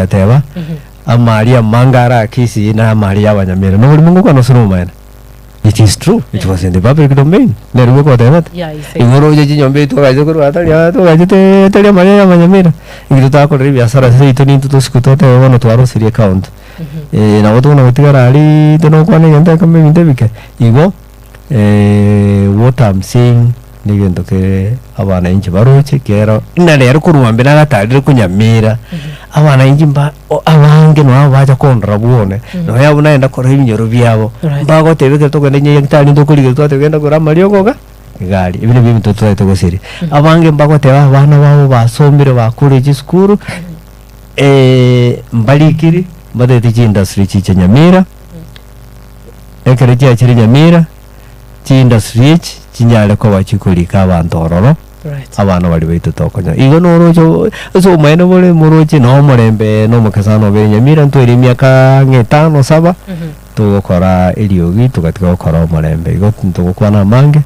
Egateba, Amari amange are Akisi na amari y'abanyamira. Noborimo ngokwana ase nobomaene. It is true, it was in the public domain. Nere bweka otebete. Yeah, he said. Igoro oche chinyomba echi twagacha korwa atari aa twagachete tari amari y'abanyamira. Inki totakorera ebiasara ase seito nintwe tosike totebe bono twarosirie account. Eh, nabo tokona gotigara aria intwe nokwana egento ekemo ebinto ebike. Igo. What am saying negento kere abananchi baroche kero na rero korwa mbe nagatarire konyamira abananchi mba o- abange nabo bacha kondora bwone nonya abwo naenda korora ebinyoro biabo Right. mbagoteba ekero tokogenda nyagetari ntokorigereria twateba genda kore amariogo iga iga aria ebi nabio ebinto totaete gosiria. Abange mbagoteba abana babo basomire bakorire chisukuru mbarikiri mbatagete chiindustry chiche nyamira. Ekero chiachire nyamira, chiindustry echi chinyare koba chikorika abanto ororo, Right. abana baria baito tokonyora. Igo noroche o- ase obomaene bore moroche na omorembe na omokesano obere nyamira ntwaire emiaka ang'e etano saba, togokora eriogi togatiga gokora omorembe. Igo ntogokwana amange,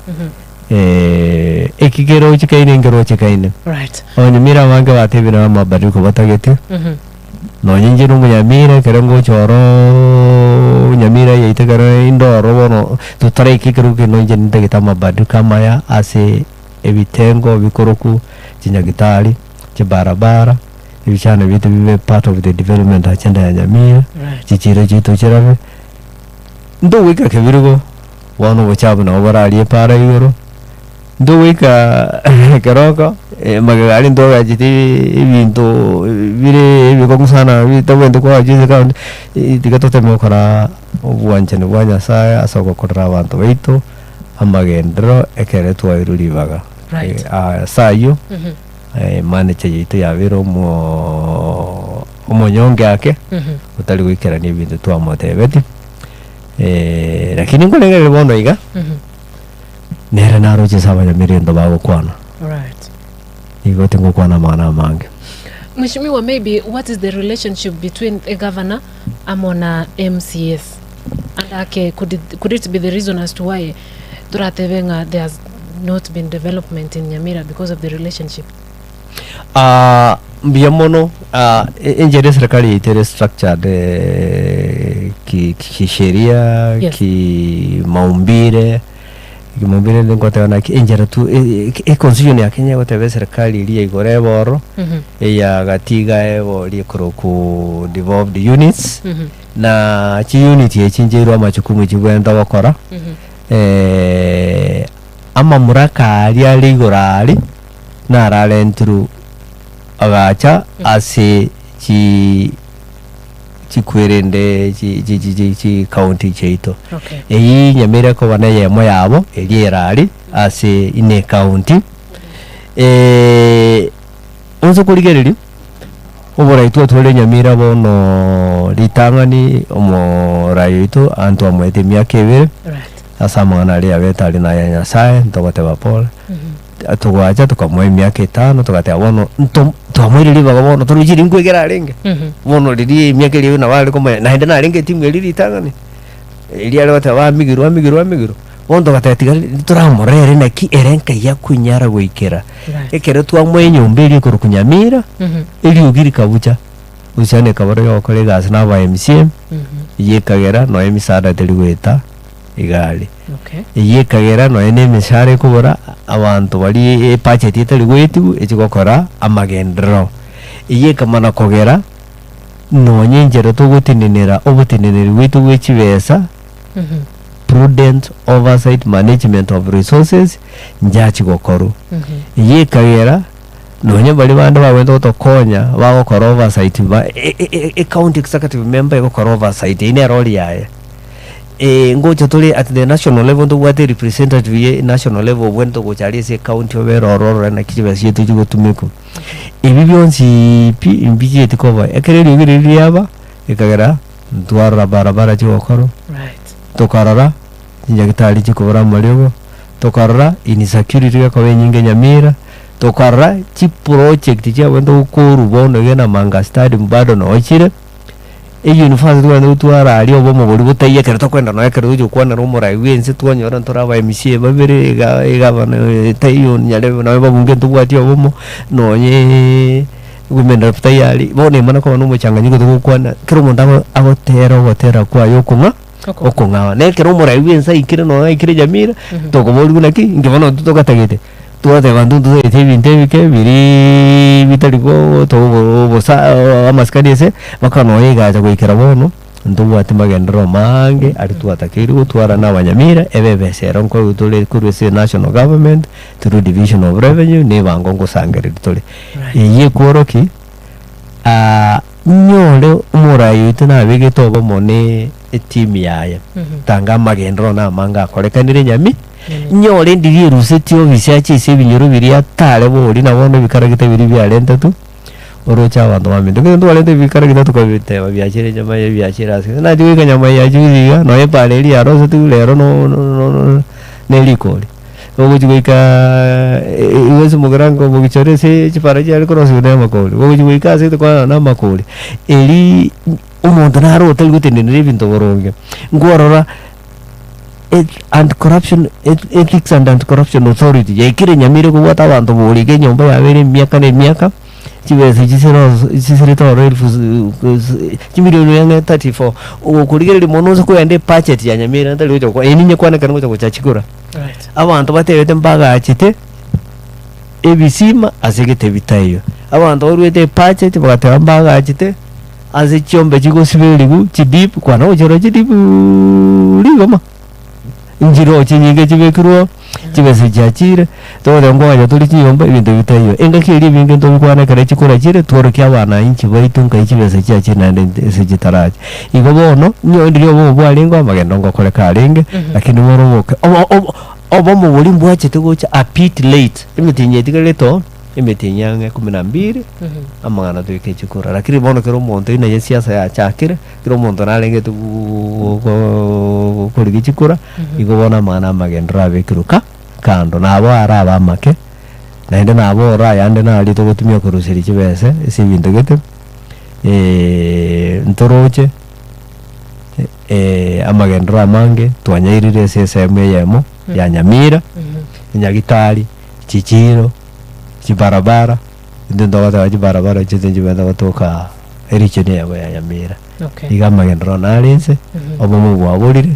eki kerochekaine nkerochekaine. Right. Abanyamira abange batebire ng'a amabadiliko batagete. Nonya inche nomonyamira ekero ngocha oroooo nyamira yaito ekero inde ororo bono totaraika ekerogo kende nonya inche nintagete amabadiliko amaya ase ebitengo bikoroku chinyagitari, chibarabara, ebichano biaito bibe part of the development agenda ya nyamira, Right. chichiro chiaito chirabe, ntogoika kebirigo, bono obochafu nabo borarie epara igoro. Ntogoika ekeroko, magega aria ntogachete ebinto bire ebikong'u sana bitabwenereti koacha ase ekaunti, tiga toteme gokora obwanchani bwa Nyasaye ase ogokorera abanto baito amagenderero ekere twairwe ribaga. Right. Ase ayio, manager yaito yabeire omo omonyonge ake, otari goikerania ebinto twamotebetie, lakini nkorengereria bono iga. Nere naroche ase abanyamerento bagokwana. Right. Igo tingokwana amang'ana amange. Mheshimiwa, maybe what is the relationship between the governor amo na MCAs? And ake, could it, could it be the reason as to why toratebe ng'a there has not been development in Nyamira because of the relationship? Ah, mbuya mono ah, e- enchera eserikali yaito ere structured eh, ki- kisheria Yes. kimaumbire kimaumbire nde ngoteba naki enchera tu e- e- econstitution ya Kenya egoteba eserikali eria ya igoro ebe ororo eya gati iga ebe oria ekorokwa devolved units na chiunit echi nchairwe amachukumu chibwenerete gokora amamuraka aria are igoro aria nararentirwe agacha ase chi chikwerende chi chi chi chi chikaunti chiaito. Okay. Eyio nyamira ekoba na eyemo yabo eria erari ase ine ekaunti. Onse korigereria, oborai twatwarire nyamira bono ritang'ani omorai oito anto amoete emiaka ebere, Right. ase amang'ana aria yabete aria naya Nyasaye, ntogoteba pole. Togacha tokamoa emiaka etano, togateba bono nto twamoire ribaga bono toroche riria nkwegera arenge. Bono riria emiaka eria nabo are komanya naende narenge etimu eria ritang'ani, eria are goteba amigirwe amigirwe amigirwe. Bono togateba tiga toramorere naki ere nkai akonyara goikera. Right. Ekero twamoa enyomba eria ekorokwa Nyamira, eriogi rikabucha, uhusiano ekabora yogokora egasi na aba MCA, eyio ekagera nonya emisaada teri goeta iga aria. Okay. Eyio ekagera nonya na emeshahara ekobora, abanto baria ebudget etari goetigwa echi gokora amagenderero. Eyio ekamana kogera, nonya enchera togotenenera oboteneneri bwaito bwe chibesa, prudent oversight management of resources, nchachi gokorwa. Eyio ekagera, nonya baria bande bagwete gotokonya bagokora oversight ba e- e- e- ecounty executive member egokora oversight eyio nere role yaye. Ngocha tore at the national level ntobwate representative ye national level obwenerete gocha aria ase ecounty obere ororo orore naki chibesa chiaito chigotumekwa. Ebi bionsi pi mbichieti koba, ekero eriogi riria riaba, ekagera ntwarora barabara chigokorwa, Right. tokarora chinyagitari chikobora amariogo, tokarora insecurity gekoba enyinge Nyamira, tokarora chiproject chiabwenerete gokorwa bono iga na Manga Stadium bado noo chire. Euniversity togende gotwara aria obomo boria botaiyo ekero tokoenda nonya ekero togochia gokwanera omorai bwa ense twanyora ntore aba MCA babere iga egavana taiyo nyarebe nonye babunge ntobwati obomo nonyeee. Women rep tayari, bono emana koba na omochanganyiko togokwana, kera omonto ago- agotera ogotera kwaye okong'a Okong'a. okong'awa. Na ekero omorai bwa ense aikire nonya aikire Nyamira, tokoborigwa naki, inki bono intwe togatagete, twateba intwe ntotagete ebinto ebike biriiii bitari go togo obosa amasikani ase, mpaka nonya egacha goikera bono, ntobwati magenderero amaange aria twatakeire gotwara na abanyamira, ebe ebesa ero nkoigwa tore korwa ase national government, through division of revenue, na ebango ngosangereria tore. Right. Eyio ekworokia, nyore omorai oito nabegete obomo ne etimu yaye, tanga amagenderero na amange akorekanire nyami, nyore ndiri erusetie ofisi ache ase ebinyoro biria atare bori na bono ebikaragita biria biarentetwe, oroche abanto baminto. Ekero twarenta ebikaragita tokabiteba biachire nyama eye biachire ase gete, nachia goika nyama eye yachuzi iga, nonya epara eria yarosetigwe rero no- no- no na erikori. Ogochia goika igo ase omogirango omogichore ase chipara chiare korosiwa na amakori, ogochia goika ase tokwana na amakori, erii omonto naro otari gotenenera ebinto boronge, nkwarora eth- anti corruption eth- ethics and anti corruption authority yaikire nyamira ekobwata abanto bori iga enyomba yabeire emiaka na emiaka, chibesa chisiro chisirete ororo elfu chimilioni ang'e 34, ogokorigereria mono ase koenda ebudget ya nyamira ntari gocha gokwa eye ninye kwane ekero ngocha gocha chikura. Right. Abanto batebete mbagachete ebisima ase egetebi taiyo. Abanto baruete ebudget bagateba mbagachete ase chiombe chigosiberigwa chidip kwana gochora chidipuuuu rigoma. Nchiroo chinyinge chibekirwe oo, chibesa chiachire, togoteba nkoagacha tore chinyomba ebinto bitaiyo. Engaki eria ebinge ntobikwana ekero chikura chire, tworokie abananchi baito nkai chibesa chiachire naende nte ase chitaracha. Igo bono, nyowe ndiria obomo bwarenge amagendo ngokoreka arenge, lakini bono oboke obo obo obomo boria mbwachete gocha a bit late, emetienyi etigarete oo, emetienyi ang'e kumi na mbili, amang'ana toike chikura. Lakini bono kera omonto oyio naye esiasa yachakire, kera omonto narengete korigia chikura, igo bono amang'ana amagenderero abekirwe ka kando, nabo arabe amake, naende nabo ore ayande naria togotumia koruseria chibese ase ebinto gete. ntoroche amagenderero amange twanyairire ase esehemu eyemo ya Nyamira, enyagitari, chichiro, chibarabara, intwe ntogoteba chibarabara echi nchibwenerete gotoka eregion eyemo ya Nyamira. Okay. Iga amagenderero nare inse, obomo bwaborire,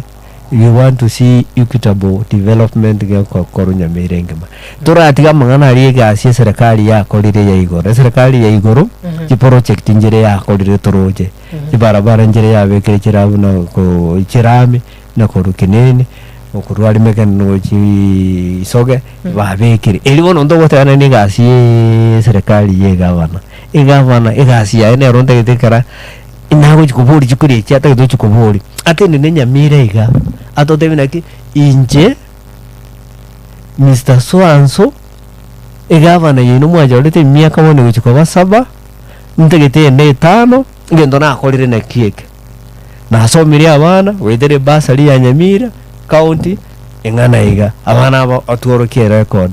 we want to see equitable development gegokorwa Nyamira engima. Toratiga amang'ana aria egasi eserekari yakorire ya igoro, eserekari ya igoro, chiproject nchire yakorire toroche, chibarabara nchire yabekire chira buna ko chirami, na korwa Kinene, okorwa aria Mekene gochii Isoge, babekire. Erio bono ntogoteba naende egasi ya eserekari ya egavana, egavana egasi yaye nero ntagete ekera nagochi koboria chikuri echi atagete gochi koboria, atenene Nyamira iga, atotebie naki inche. Mister so and so, egavana yaino mwachorete emiaka bono egochia koba saba, ntagete ende etano, egento nakorire naki eke. Nasomirie abana, goetera ebasari ya Nyamira county, eng'ana iga, abana aba otworokie erecord.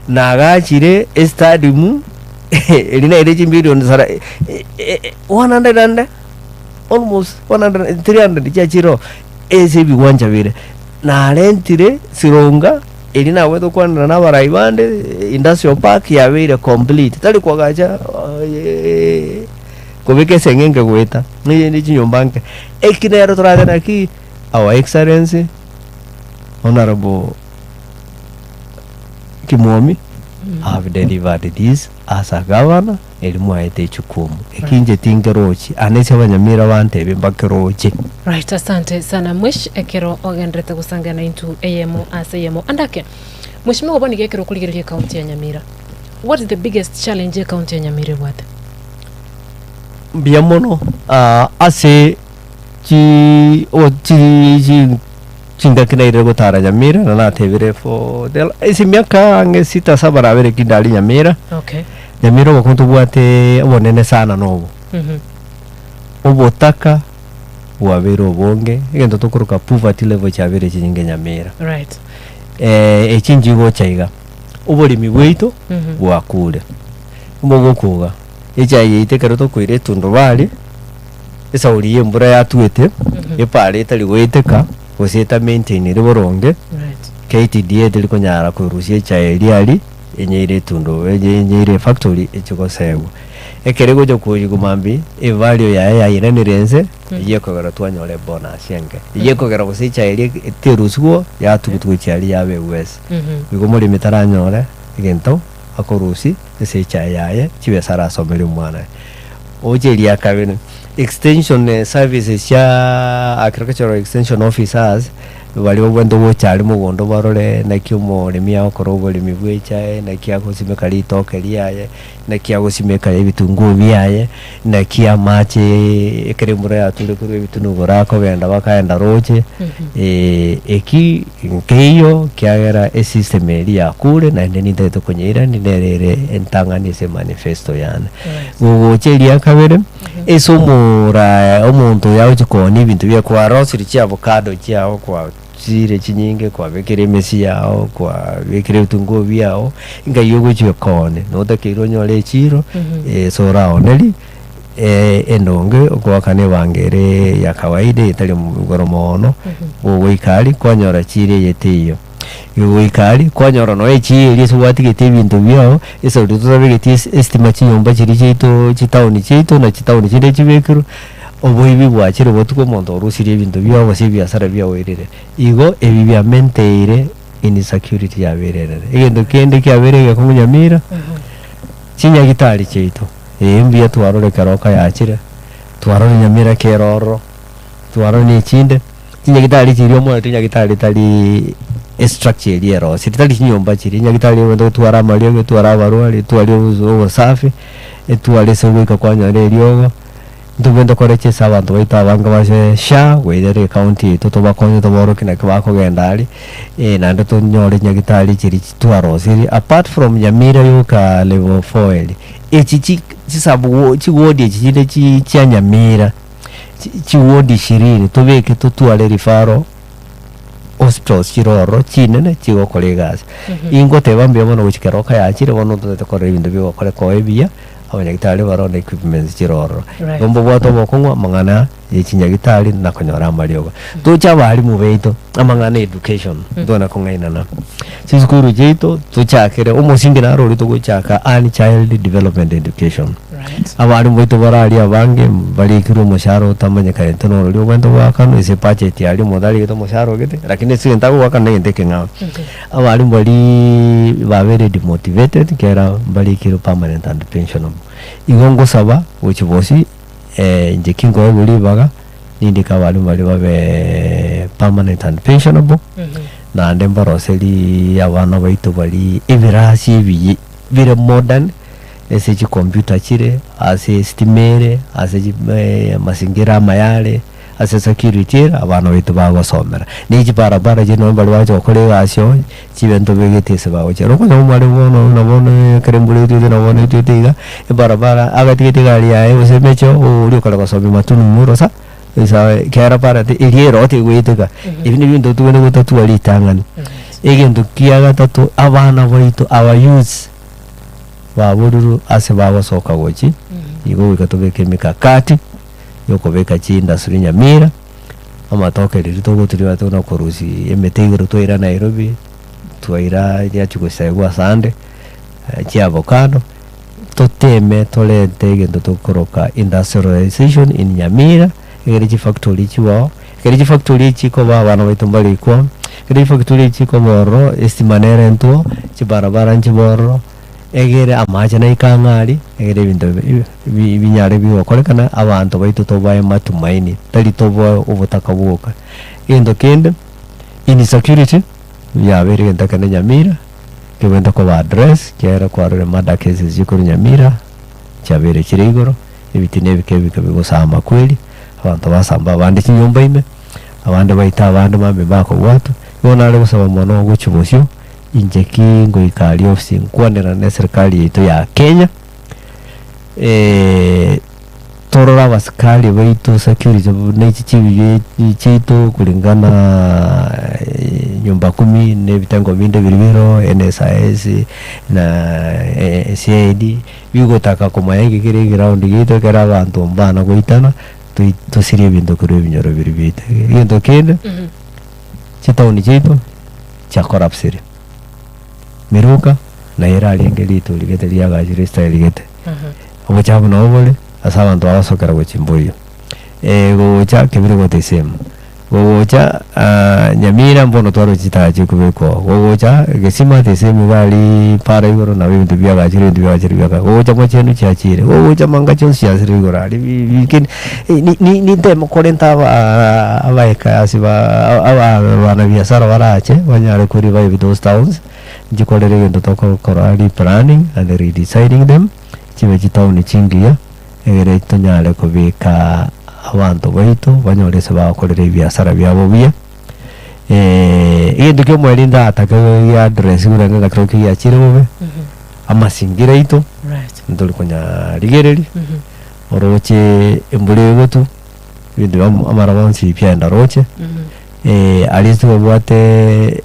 Nagachire estadium, eri naire chimilion sara 100 and almost 100 300 chiachire oo, ase ebiwanja bire. Narentire sironga eria nagwete gokwanera na abarai bande industrial park yabeire complete tari koagacha kobeka eseng'enge goeta neyende chinyomba nke. Eki nero torabe naki our excellency honourable Kimwomi have delivered this as a governor eri mwaete echukumu. Eki inche tinkerochi ane ase abanyamira bantebie mbakeroche. Right, asante sana mwesh ekero ogenderete gosangana into eyemo ase eyemo andake mweshimiwa bono iga ekero okorigereria ecounty ya Nyamira what is the biggest challenge ecounty ya Nyamira ebwate? Mbuya mono ase chi o chi chi chingaki nairire gotara Nyamira na natebire for the ase emiaka ang'e sita saba nabere ki ndari Nyamira. Okay. Nyamira obokong'u tobwate obonene sana nobo. Obotaka bwabeire obonge, egento tokoroka poverty level chiabeire chinyinge Nyamira. Right. Echi nchigocha iga, oboremi bwaito bwakure, bogokuga, echae yaito ekero tokoira etundubari, esauri ya embura yatwete, epara etari goeteka, gose eta maintainiri boronge, Right. KTDA teri konyara korusia echae eria aria, enyeire etundo enye enyeire efactory eche gosegwa. Ekero egocha koyigwa mambia, evalue yaye yairanire ense, eyio ekogera twanyora ebonus enke. Eyio ekogera gose echae eria terusigwa yatugutwa gochia aria yaba ewes. Igo omoremi taranyore egento akorusia ase echae yaye chibesa arasomerie omwana oye. Oche eria kabere, extension services chia agricultural extension officers, baria babwenerete gocha aria mogondo barore naki omoremi agokora oboremi bwa echae, naki agosimeka ritoke riaye, naki agosimeka ebitunguo biaye, naki amache ekero embura yature korwa ebitunu igoro akogenda bakaenda roche, eki nkeiyo kiagera esystem eria yakure naende nintagete konyeirani nere ere entang'ani ase emanifesto yane. Gogocha eria kabere, ase omoraa omonto oyo agochi koonia ebinto biaye kwarosirie chiavocado chiago kwa chire chinyinge kwabekire emesi yao, kwabekire ebitunguo biao, ngai ogochia koonia, notakeire onyore echiro ase oraonerie endonge ogoakana ebango ere ya kawaida etari igoro mono, gogoika aria kwanyora chiro eye teiyo. Gogoika aria kwanyora nonya echiro eria ase gwatigete ebinto biao, ase oria totabegeti estima chinyomba chiria chiaito chitaoni chiaito na chitaoni chinde chibekirwe. Oboibi bwachire botuko omonto orusirie ebinto biao gose ebiasara biao oirire. Igo ebi biamenteire insecurity yabeire enene. Egento kende kiabeire egekong'u Nyamira, chinyagitari chiaito, ee mbuya twarora ekeroka yachire, twarora Nyamira kere ororo, twarora na echinde, chinyagitari chiria omanyete nyagitari tari estructure eria erosirie, tari chinyomba chiria, nyagitari egento gotwara amariogo, etware abarwari, etware obosafi, etware ase ogoika kwanyora eriogo. Intobwenerete tokore ki ase abanto baito abange base SHA goetera ecounty yaito tobakonye toborokie naki bakogenda aria, naende tonyore chinyagitari chiria twarosirie apart from Nyamira yoka level four eria, echi chi chisub chiward echi chinde chi chia Nyamira, chi chiward ishirini tobeke totware referral hospitals chire ororo chinene chigokora egasi. Ingoteba mbuya mono gochia keroka yachire bono ntotagete korora ebinto bigokoreka oo ebiya. Abanyagitari baroo na equipments chire ororo. Right. Igo mbobwate obokong'u amang'ana ye chinyagitari na konyora amariogo. Toche abalimu baito, amang'ana education, ntwana kong'ainana. Chisukuru chiaito tochakere omosingi naro oria togochaka early child development education. Right. Abalimu baito bare aria abange barikirwe omoshahara otamanyekanete norori obwenerete goakanwa ase ebudget aria omonto arigete omoshahara ogete, lakini ase egento agoakana na egento ekeng'ao. Abalimu baria babeire demotivated kera mbarikirwe permanent and pensionable. Igo ngosaba gochia bosio inche kinkoegwa ribaga, nindike abalimu baria babe permanent and pensionable, naende mbaroserie abana baito baria ebirasi ebiya bire modern, ase chicomputer chire, ase estima ere, ase chi amazingira amaya are. Ase security ere abana baito bagosomera, ne chibarabara chiria nonye baria bagocha gokora egasi oo, chibe ntobegete ase bagochia. Okonyora omwalimu bono buna bono ekero embura etwete na bono etwete iga, ebarabara agatigete egari yaye gose emecho oria okare gosomia matunu morosa, esa kera parent eria ero tegoeteka. Ebi nebinto tobwenerete gotatua ritang'ani. Egento kia gatato, abana baito our youths, baborirwe ase bagosoka gochia, igo goika tobeke emikakati. yokobeka chindasuri nyamira, amatoke riria togoturia tuna korusia emete igoro twaira Nairobi, twaira riachia gosegwa asande, chiavocado, toteme torente egento tokoroka industrialization in Nyamira, egere chifactory chibao, ekero chifactory echi chikoba abana baito mbare ikwa, ekero chifactory echi chikoba ororo, estima nerentwo, chibarabara nchibe ororo. Egere amache naike ang'e aria, egere ebinto binyare bigokorekana, abanto baito tobae matumaini, tari toboe obotaka bwoka. Egento kende, insecurity, yabeire egento ekene Nyamira, kebwenerete koba address, ekiagera kwarorire murder cases chikorwa Nyamira, chiabeire chire igoro, ebitina ebike ebike bigosama kweri, abanto basamba abande chinyomba ime, abande baita abande mambia bakobwatwa, igo nare gosaba mono gochia bosio. Inche ki ngoika aria ofisi nkwanera ne serikali yaito ya Kenya, torore abasikari baito security buna echi chibibi chiaito kulingana nyumba kumi na ebitengo binde biria biro NSIS na CID, bigotaka komanya inki kere eground giaito ekero abanto mbana goitana, toi tosirie ebinto korwa ebinyoro biria biaito. Egento kende, chitaoni chiaito. Chiakorapsire. Miruka naye erarenge rituo rigete riagachire estyle gete. Obochafu nabo bore, ase abanto bagosokera gochia mboiyo. Gogocha kebiri the same, gogocha Nyamira mbono twaroche chitaya chikobekwa oo, gogocha Gesima the same iga aria para igoro nabo ebinto biagachire ebinto biagachire biaga, gogocha Mochenu chiachire, gogocha manga chionsi chiasire igoro aria bi bi ni ni ninteme korenta aba abaekasi ba aba abanabiasara barache banyare ko revive those towns, nchikorere egento togokora replanning and redesigning them, chibe chitaoni chingiya. Egere tonyare kobeka abanto baito banyore ase bagokorera ebiasara biabo buya. Egento kia omoerio ndatake gia address buna ng'a ekero kiachire bobe, amasingira aito Right. ntori konyarigereria, oroche embura egotwa, ebinto bia amaraba onsi biaenda roche, aria tobwate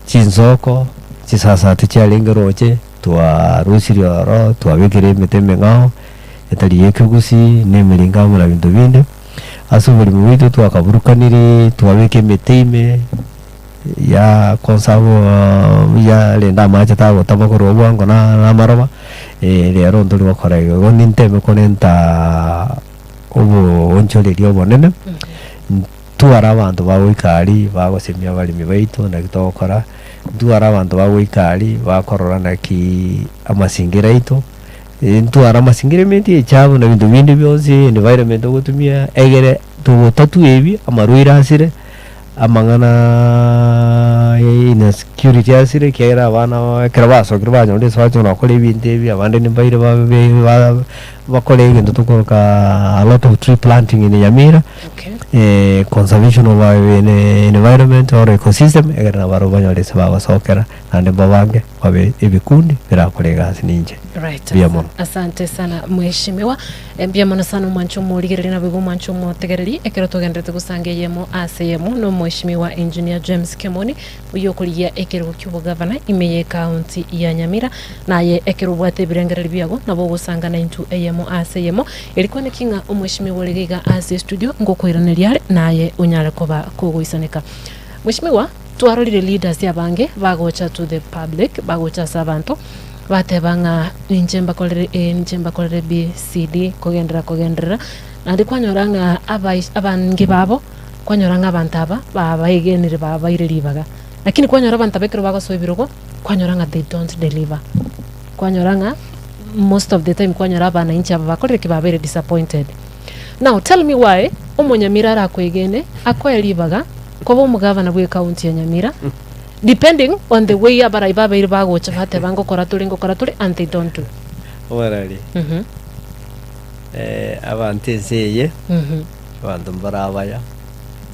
chinsoko, chisasati chiarenge roche. Twarusirie ororo, twabekire emete emeng'ao etari y'ekegusii, na emeringo amo na binto binde. Ase oborimo bwaito twakaburukanirie, twabeka emete ime ya conserve yarenda amache tagotama korwa bwango na na amaroba, rero ntori gokora igo. Igo ninteme korenta oboonchoreria obonene, ntware abanto bagoika aria bagosemia abaremi baito naki togokora. Ntware abanto bagoika aria bakorora naki amasingira aito, ntware amasingira emeti echafu na ebinto binde bionsi environment ogotumia egere togotatwa ebi amarwaire asire, amang'anaaaa ya insecurity asire ekiagera abana ekero basokire banyorire ase bache gokora ebinto ebi abande nibaire babe ba bakore egento tokoroka a lot of tree planting in Nyamira. Okay. conservation of our environment or ecosystem egere nabarabwo banyore ase bagosokera naende mbabange babe ebikundi birakore egasi ninche. Right. Mbuya mono. Asante sana mheshimiwa. Eh, Mbuya mono sana omwancho omorigereria naboigo omwancho omotegereri ekero togenderete gosanga eyemo ase eyemo na omheshimiwa engineer James Kemoni oyio okorigia ekerogo ki'obogavana ime ye county ya Nyamira naye ekero obwate ebirengererio biago nabo ogosanga naintwe eyemo ase eyemo Eri kwaneki ng'a omweshimiwa ore iga ase estudio ngokoiraneria are naye onyare koba kogoisaneka. Mweshimiwa, twarorire leaders abange bagocha to the public, bagocha ase abanto, bateba ng'a ninche mbakorere A, ninche mbakorere B, C, D, kogenderera kogenderera, naende kwanyora ng'a abai abange babo, kwanyora ng'a abanto aba babaegenire babaire ribaga. Lakini kwanyora abanto aba ekero bagosoa ebirogo, kwanyora ng'a they don't deliver. Kwanyora ng'a most of the time kwanyora abananchi aba bakorire ki babeire disappointed. Now tell me why omonyamira arakwegene akoe ribaga koba omogavana bwe county ya Nyamira depending on the way abarai babeire bagocha bateba ngokora tore ngokora tore and they don't do. Omorari, Mhm. abanto ense eye, Mhm. abanto mbare abaya,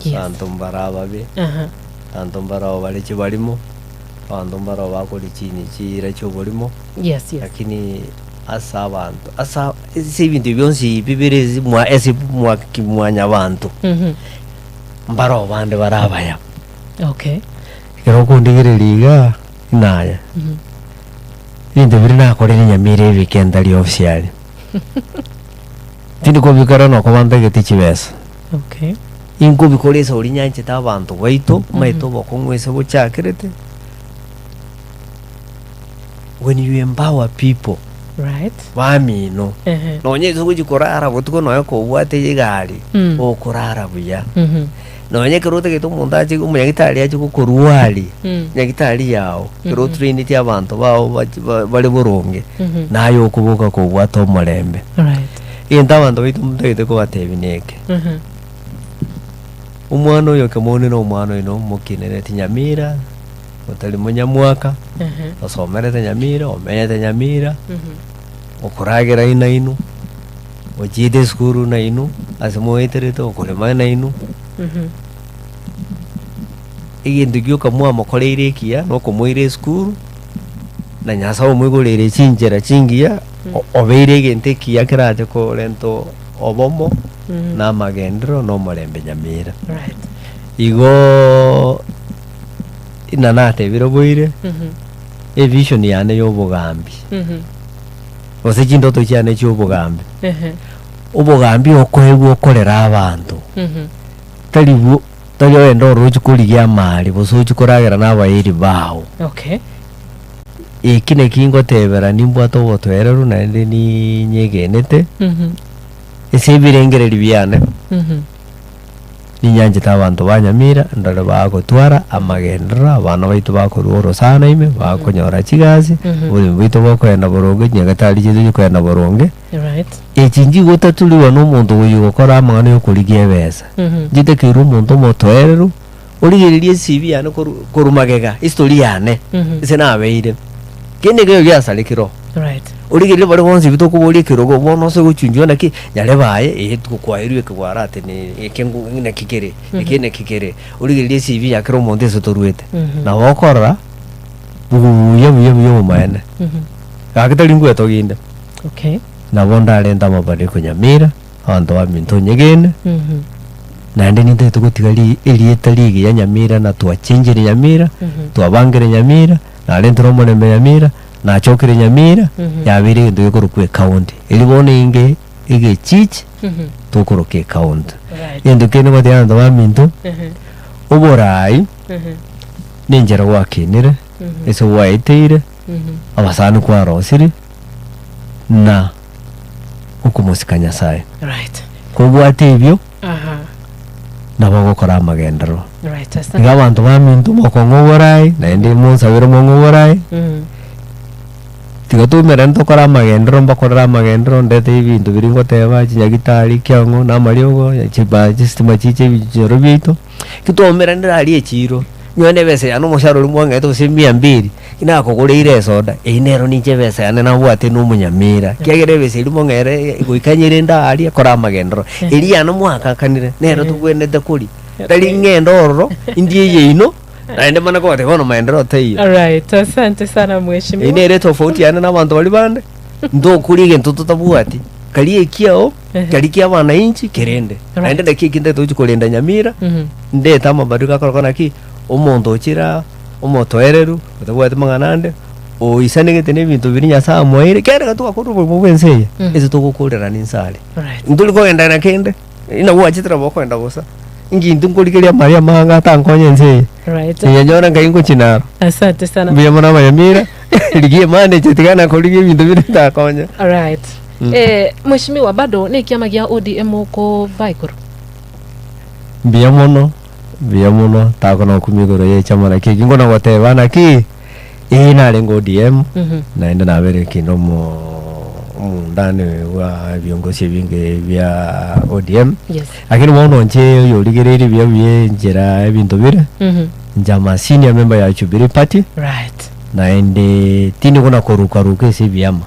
Yes. abanto mbare ababe, Aha. abanto mbarao bare chibarimo, Abanto mbarao bakoria chinyi chiira chi'oborimo, Yes, yes. lakini ase abanto ase ase ebinto bionsi bibere ase mwa ase mwa kimwanyabanto, Mhm. mbarao bande bare abaya. Okay. Ekero okondigereria igaa, naye, Mhm. ebinto biria nakorire nyamira ebike ntari ofisi aria, tindi kobikora nokoba ntagete chibesa. Okay. Inkobikora esauri nyanchete abanto baito, omanyete obokong'u ase bochakerete, when you empower people, Right. bamino, Ehe. nonye ase ogochia korara botuko nonye kobwate egari, Mm. okorara buya. Mhm. Nonye ekero otagete omonto ache omonyagitari ache gokorwaria, Mm. nyagitari yao, ekero Mhm. otraineti abanto bao bachi ba- bare boronge, Mhm. naye okoboka kobwate omorembe. Right. Egento abanto baito ntagete kobatebia neke. Mhm. Omwana oyo Kemoni na omwana oino mokinereti Nyamira, otari monyamwaka, Ehe. osomerete Nyamira, omenyete Nyamira, Mhm. okoragera nainwe, ochiete esukuru nainwe, ase moeterete okorema nainwe, Mhm. egento gioka mwamokoreire ekiya, na okomoira esukuru, na Nyasaye omoigoreire chinchera chingiya, o- obeire egento ekiya kerache korenta obomo, na amagenderero, na omorembe nyamira. Right. Igoo ina natebire boire, Mhm. evision yane ya obogambi, Mhm. gose chindoto chiane chia obogambi, Ehe. obogambi okoegwa okorera abanto, Mhm. tari bwo tari ogende oroche korigia amari gose ochie koragera na abairi bao. Okay. Eki naki ngotebera nimbwate obotoereru naende ninyegenete ase ebirengererio biane, ninyanchete abanto ba Nyamira ndore bagotwara amagenderero, abana baito bakorwa orosana ime, bakonyora chigasi, oboremi bwaito bokoenda boronge, chinyagetari chiaito chikoenda boronge. Right. Echi nchigotaturiwa na omonto oyo ogokora amang'ana yokorigia ebesa. Nchitakeirwe omonto omotoereru, origererie ecv yane korwa korwa magega, history yane, ase nabeire. Kende ekero giasarekire oo. Right. Origererie baria bonsi bi tokoboria ekerogo, bono ase gochunchwa naki, nyarebe aye, eh kwaerwe ekegwara ati ne eke ngu naki kere, eke naki kere. Origererie ecv ya kera omonto ase torwete. Nabo okorora, buya buya buya obomaene. Gaki tari ngwetogia inde. Okay. Nabo ndarente amabadiliko Nyamira, abanto baminto onyegene, naende nintagete gotiga ri erieta rigiya Nyamira na twachenchire Nyamira, twabangire Nyamira, narentire omorembe Nyamira, nachokire Nyamira, yabeire egento gekorokwa ecounty. Erio bono inge egechichi, tokoroka ecounty. Right. Egento kende ngotebi abanto baminto, oborai, na enchera gwakinire, ase gwaeteire, abasani kwarosirie, na okomosika Nyasae. Right. Kobwate ebio, Aha. nabo ogokora amagenderero. Right. Asante. Iga abanto baminto mokong'a oboraai, naende monsabere mong'e oboraai, tiga toumerane tokore amagenderero mbakorere amagenderero ndete ebinto biria ngoteba, chinyagitari, kiang'o, na amariogo, chiba chisitima chiche ebichoro biaito, ki twaumeranire aria echiro, nyowe na ebesa yane omoshahara oria mwang'ete gose mia mbiri, Nakogoreire esoda, eyio nero ninche ebesa yane nabwate na omonyamira, ekiagera ebesa eria mong'ere goika nyerende aaria kore amagenderero. Eria yane mwakakanire, nero tobwenerete koria. Tari ng'ende ororo, indie eyeino, naende mane kogotebia bono maendereo taiyo. Alright, asante sana Eyio mheshimiwa. nere etofauti yane na abanto baria bande, ntokoria egento totabwati, karia ekiao, karia kia abananchi kerende. Naende naki eki ntagete gochia korenda Nyamira, ndete amabadiliko akorokwa naki, omonto ochire aa. Omotoereru, otabwati mang'ana ande, oisanegete na ebinto biria Nyasae amoeire, ekiagera ekero twakorire oborimo bwa ense eye, ase togokorerana inse aria. Right. Ntori kogenda na kende, ng'a gwachete nabo okoenda bosa, inki intwe nkorigereria amari amange atankonye ense eye, Right. ninyanyora nkai ngochia naro. Asante sana. Mbuya mono abanyamira, rigia emanager tiga nakorigia ebinto biria bitakonye. Alright. Eh, mheshimiwa bado na ekiama gia ODM okobaa igoro? Mbuya mono. Mbuya mono, takona gokumia igoro ye chama naki eki nkona goteba naki, ee narenge ODM, naende nabere kende omo omondani bwa ebiongozi ebinge bia ODM, Yes. lakini bono inche oyorigereirie buya buya enchera ebinto bire, inche am a senior member ya Jubilee Party, Right. naende tindi kona koruka ruka ase ebiama.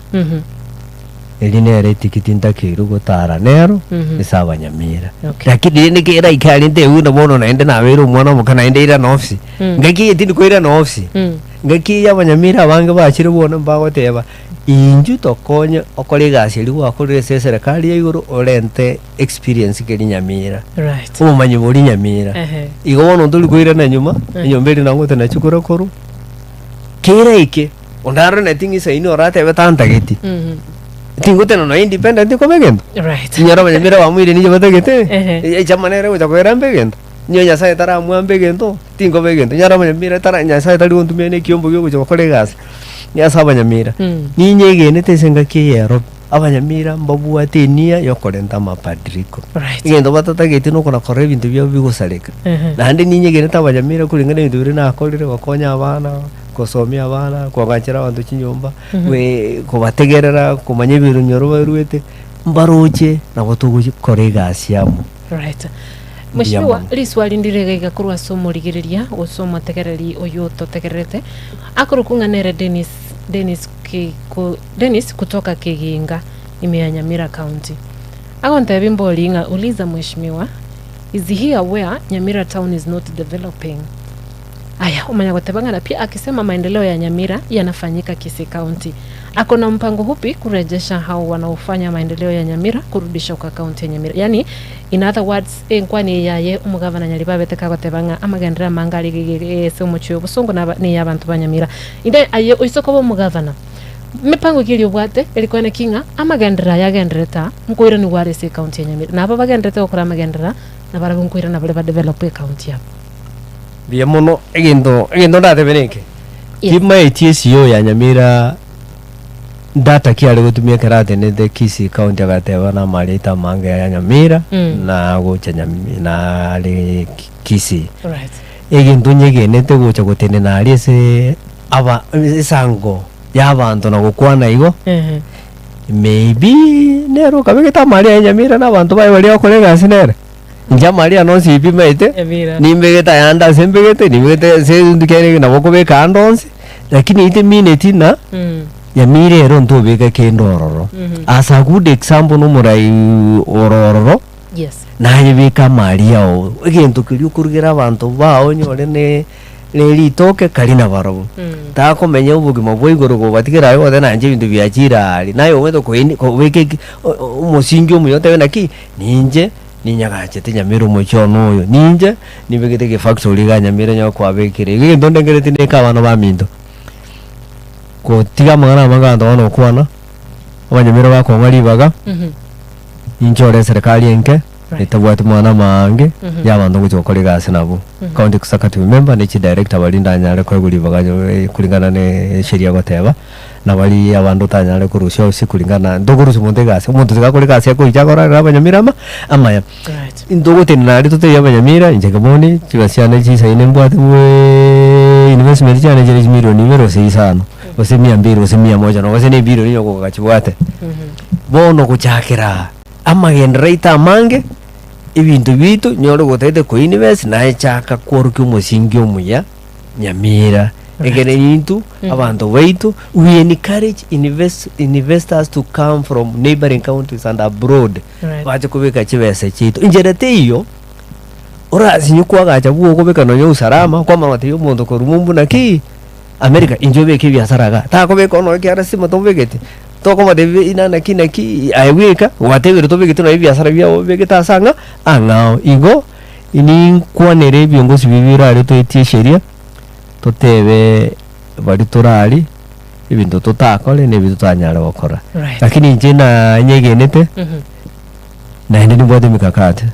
Eri nere etikiti ntakeirwe gotara nero ase abanyamira. Okay. Lakini rende keraike aria ntebiwe buna bono naende nabeire omwana omoke naende irana ofisi. Ngaki eye tindi koirana ofisi. Ngaki eye abanyamira abange bachire bono mbagoteba, inchuo tokonye okore egasi eria gwakorire ase eserekari ya igoro orente experience keria nyamira. Right. Obomanyi boria nyamira. Ehe. Igo bono ntori koirana nyuma, enyomba eria nang'ote nachio korwa korwa, keraike. Onde aroneti ng'a isaini oratebe tantageti, tingotena nonya independent nkoba egento. Right. Inyore abanyamira bamoire ninche batagete, Ehe. echama nere egocha koira mbe egento, inye Nyasaye taramwambe egento, tinkoba egento. Inyore abanyamira tara Nyasaye tari gontumia na ekiombo gia ogocha gokora egasi, nigo ase abanyamira. Ninyegenete ase engaki eye ero, abanyamira mbabwate enia ya okorenta amabadiliko. Right. Egento batatageti nokona korora ebinto biabo bigosareka. Ehe. Naende ninyegenete abanyamira koreng'ana ebinto biria nakorire gokonya abana. Gosomia abana, koagachera abanto chinyomba, kobategerera, komanya ebinyoro baruete, mbaroche nabo togokora egasi amo. Right. Mbuya Mheshimiwa, mono. riswali ndire iga iga korwa ase omorigereria gose omotegereri oyio ototegererete akorokwa ng'a nere Dennis, Dennis Ki- Ku- Dennis kutoka Kiginga ime ya Nyamira County. Agontebia mbori ng'a uliza mheshimiwa, is he aware Nyamira town is not developing? Aya, omanya goteba ng'a na pia akisema maendeleo ya Nyamira yanafanyika Kisii County. Ako na mpango hupi kurejesha hao wanaofanya maendeleo ya Nyamira kurudisha kwa county ya Nyamira. Yaani in other words enkwani eye yaye omogavana Nyaribo abete kagoteba ng'a amagenderero amange are ase omochie obosongo naba neya abanto ba Nyamira. Inde aye oise koba omogavana mipango ki eria obwate eri koene ki ng'a amagenderero aya agendererete aa nkoiranigwa are ase ecounty ya Nyamira. Nabo bagendererete gokora amagenderero aa nabarabwo nkoirana bare badevelop ecounty yabo. Mbuya mono, egento egento ndatebe neke, Yes. Timaeti esio ya Nyamira data ki are gotumia ekero atenete Kisii county agateba na amareta amange ya Nyamira Mm. na gocha Nyami na are Kisii. Right. Egento nyegenete gocha gotenena aria ase aba esango ya abanto na gokwana igo, Ehe. maybe nere okabegete amari aye Nyamira na abanto baye baria bagokora egasi nere. Inche amari ane onsi ipimete, Nyamira. nimbegete ayande ase mbegete, nimbegete ase ebinto kiaye nabo okobeka ande onsi, lakini itemineti ng'a Mm. Nyamira ero ntobeka kende ororo. Mhm. As a good example na omorai ore ororo, Yes. naye beka amari ao, egento keria okorugera abanto bao onyore ne ne ritoke kari nabarobwo. Mm. Takomenya obogima bwa igoro kobatigera aye gose nainche ebinto biachire aria, naye omanyete koeni kobeka eki o- o- omosingi omuya otebe naki, ninche ninyagachete Nyamira omochie one oyo, ninche nibegete egefactory iga Nyamira onye kwabekire. Igo egento ndengereti neke abana baminto, gotiga amang'ana amange abanto bono gokwana, abanyamira bakong'a ribaga, Mhm. ninchore eserekari enke, Right. etabwati mang'ana amaange, Mhm. ya abanto ngochia gokora egasi nabwo. Mhm. County executive member ne chidirector baria ndanyare koegwa ribaga eh, kulingana na esheria egoteba, na baria abande otanyare korusia ase kulingana ntokorusia omonto egasi, omonto tiga akore egasi akoicha akorarere abanyamira ama amaya. Right. Ntogotenena aria totebie abanyamira, inche keboni, chibesa chiane chisaine mbwate bweeee investment chiane chire chimilioni ibere gose isano, gose mia mbili gose mia moja nabo gose na ebilioni onye kogachibwate. Bono gochakera aa, amagenderero aito amange, ebinto biaito nyore gotagete koinvest naye chaka kworokia omosingi omuya Nyamira, ekere intwe abanto baito we encourage invest investors to come from neighboring counties and abroad Right. bache kobeka chibesa chiaito. Inchera teiyo, orasinye kwagacha bwo okobeka nonya usalama, kwamanya gotebia omonto korwa mumbu naki, America inche obeke ebiasara igaa, takobeka ono ekiagera stima tobegete, tokomotebia ina naki naki aye bweka, gwatebire tobegete nonya ebiasara biago obegete ase ang'a ang'ao. Igo, ninkwanere ebiongozi biria birare toetie esheria, totebe baria torari, ebinto totakore na ebi totanyare gokora. Right. Lakini inche nanyegenete, Mhm. naende nimbwate emikakati,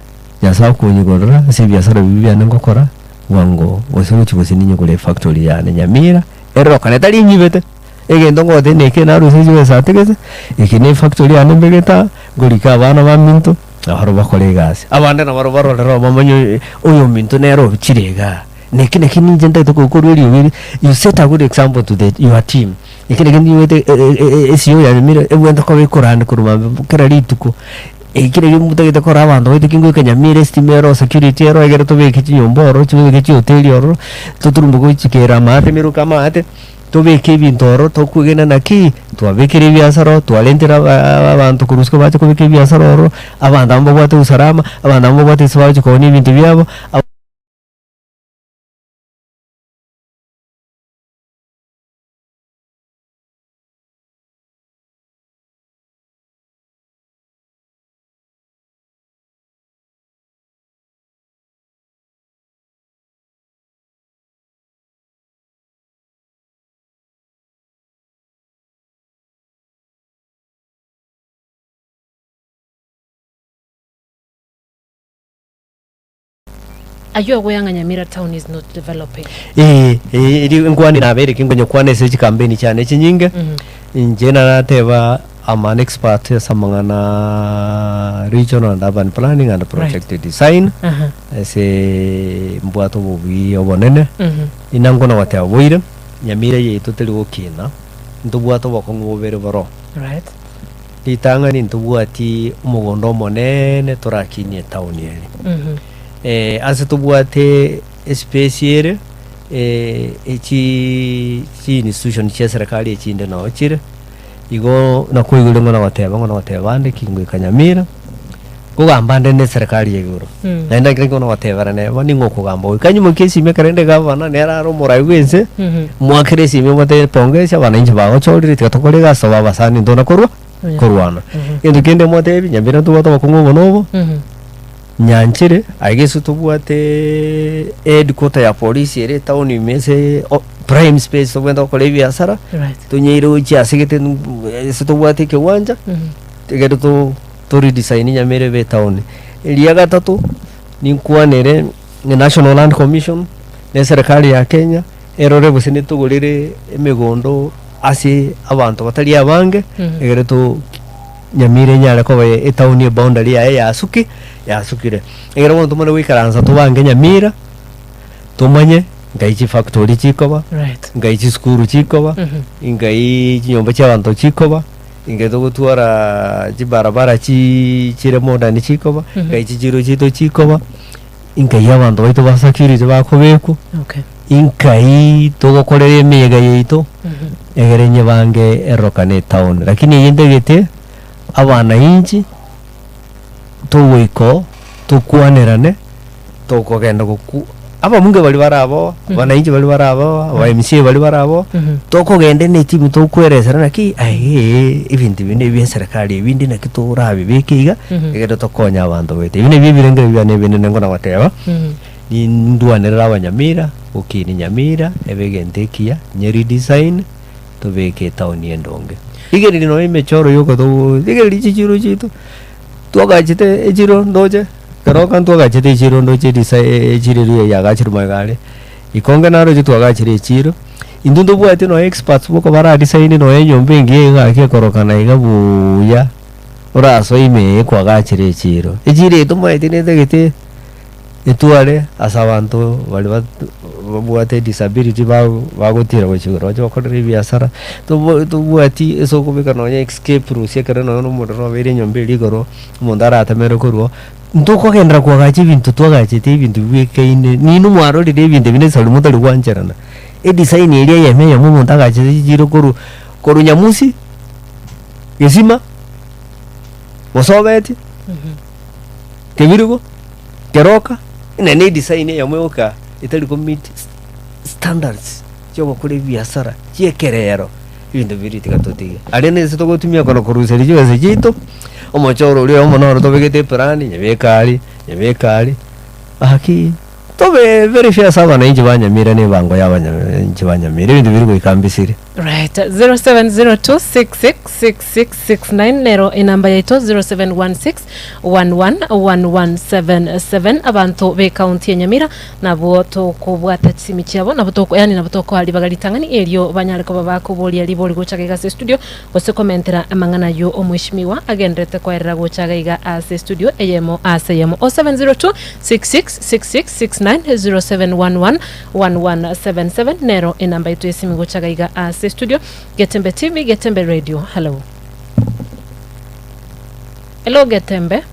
Nyasaye okonyigorera ase ebiasara biria biane ngokora, bwango gose gochia gose ninyigore efactory yane Nyamira, erorokane tari nyibete, egento ngoteba neke narusia chibesa atigete, eke ne efactory yane mbegete aa, ngorika abana baminto, nabarobwo bakore egasi. Abande nabarobwo barorere oo bamanye oyominto nere ochire igaa, naki naki ninche ntagete kokorwa eriogi eri, you set a good example to the your team, eki naki niwete esio ya Nyamira ebwenerete koba ekorandi korwa mambia kera rituko, eki naki motagete kora abanto baito ki ngoika Nyamira estima ero security ero egere tobeke chinyomba ororo chibeke chihoteli ororo, toturumbe gochikera amaate emeruka amaate. Tobeke ebinto ororo tokwegena naki, twabekire ebiasara oo, twarentire aba abanto korwa isiko bache kobeka ebiasara ororo, abanto abwo mbabwate usalama, abanto abwo mbabwate ase bagochi koonia ebinto biabo. Are you aware ng'a Nyamira town is not developing? Ee, ee, eri nkwane nabeire ki nkonyekwana ase chikampeni chiane chinyinge, inche narateba I'm an expert ase amang'ana regional and urban planning and project design, Aha. ase mbwate obobuya obonene, Mhm. Inga nkona goteba boire, Nyamira yaito teri gokina, ntobwate obokong'u bobere boroo. Right. Ritang'ani ntobwati omogondo omoneene torakinie etown ere. Mhm. Eh, ase tobwate espace ere, eh, echi chi institution chia serikali echinde noo chire, igo nakoigure ng'a nagoteba ng'a nagoteba ande ki ngoika Nyamira, nkogamba nde na eserikali ya igoro. Mm. Naende ekero ekio nagotebera neba ning'o okogamba goika nyimokie esimi ekero inde gavana nere are omorai bwa ense, Mhm. mwakere esimi omotebie pongezi abananchi bagochorire tiga tokore egasi tobe abasani ntona korwa Yeah. korwana. Mhm. Egento kende motebi Nyamira ntobwate obokong'u obo na obo, Mhm. Nyanchire aiga ase tobwate headquarter ya polisi ere etown ime ase o prime space tobwenerete gokora ebiasara, Right. tonyeire gochia ase gete ase tobwate ekewancha, Mhm. egere to to redesign Nyamira ebe etown. Eria gatato, ninkwanere ne National Land Commission, na eserekari ya Kenya. Erore gose netogorere emegondo ase abanto batari abange, egere to Nyamira enyare koba etown eboundary yaye yasuki yasukire. Ekero bono tomanye goikaransa tobange Nyamira, tomanye ngai chifactory chikoba, Right. ngai chisukuru chikoba, ngai chinyomba chia abanto chikoba, ngai togotwara chibarabara chii chire modern chikoba, ngai chichiro chiaito chikoba, nkai abanto baito ba security bakobekwa, Okay. nkai togokorera emeyega yaito, egere nyebange erorokane etown. Lakini eyio ntagete abanainchi togoika oo tokwanerane tokogenda goku ababunge baria bare aboo, abanainchi baria bare aboo, aba MCA baria bare aboo, tokogenda ne etimu tokweresera naki aye ebinto ebi ne bia eserekari ebinde naki torabibeke iga, egere tokonye abanto baito. Ebi nabio ebirengererio biane ebinene nkona goteba, nindwanerere abanyamira, gokinia nyamira, ebe egento ekiya, nye redesign, tobeke etown endonge. Rigereria nonya emechoro yoka togo rigereria chichiro chiaito, twagachete echiro ndoche, keroka ntwagachete echiro ndoche risa echiro eria yagachirwe magega aria, ikonge naroche twagachire echiro, intwe ntobwati nonya experts boka bara design nonya enyomba engiya iga gaki ekorokana iga buuya, orasoe ime eye kwagachire echiro. Echiro eye tomaeti netagete etware ase abanto baria bat babwate disability ba bagotira gochia igoro bache bakorere ebiasara, tobo tobwati ase okobeka nonya escape routes ekero nonya na omorero obeire enyomba eria igoro, omonto aratemere korwa oo, ntokogenderera koagacha ebinto twagachete ebinto bibwekaine, ninwe mwarorire ebinto ebi nesari motari gwancherana, edesign eria eyemo eyemo omonto agachete chichiro korwa korwa nyamusi, gesima, mosobetie. Kebirigo, keroka, ina ne edesign eyemo yoka etari ko meet standards chiogokora ebiasara chiekerero, ebinto biria tiga totige. Aria nese togotumia kono koruseria chibesa chiaito, omochoro oria oyomo noro tobegete eplan, nyebeke aria, nyebeke aria, gaki tobe very fair ase abananchi ba Nyamira na ebango ya abananchi ba Nyamira, ebinto biria goika mbisire. Right, 0702666669 nero enamba yaito 0716111177 abanto be county ya Nyamira nabwo tokobwata chisimi chiabo nabo toko yani nabo tokoa ribaga ritang'ani erio banyare koba bakoboria ribori gocha iga ase studio gose komentera amang'ana yo omweshimiwa agenderete koerera gocha iga ase studio eyemo ase eyemo 0702666669 0711 1177 nero enamba yaito y'esimi gocha gaiga ase studio Getembe TV Getembe Radio hello Hello Getembe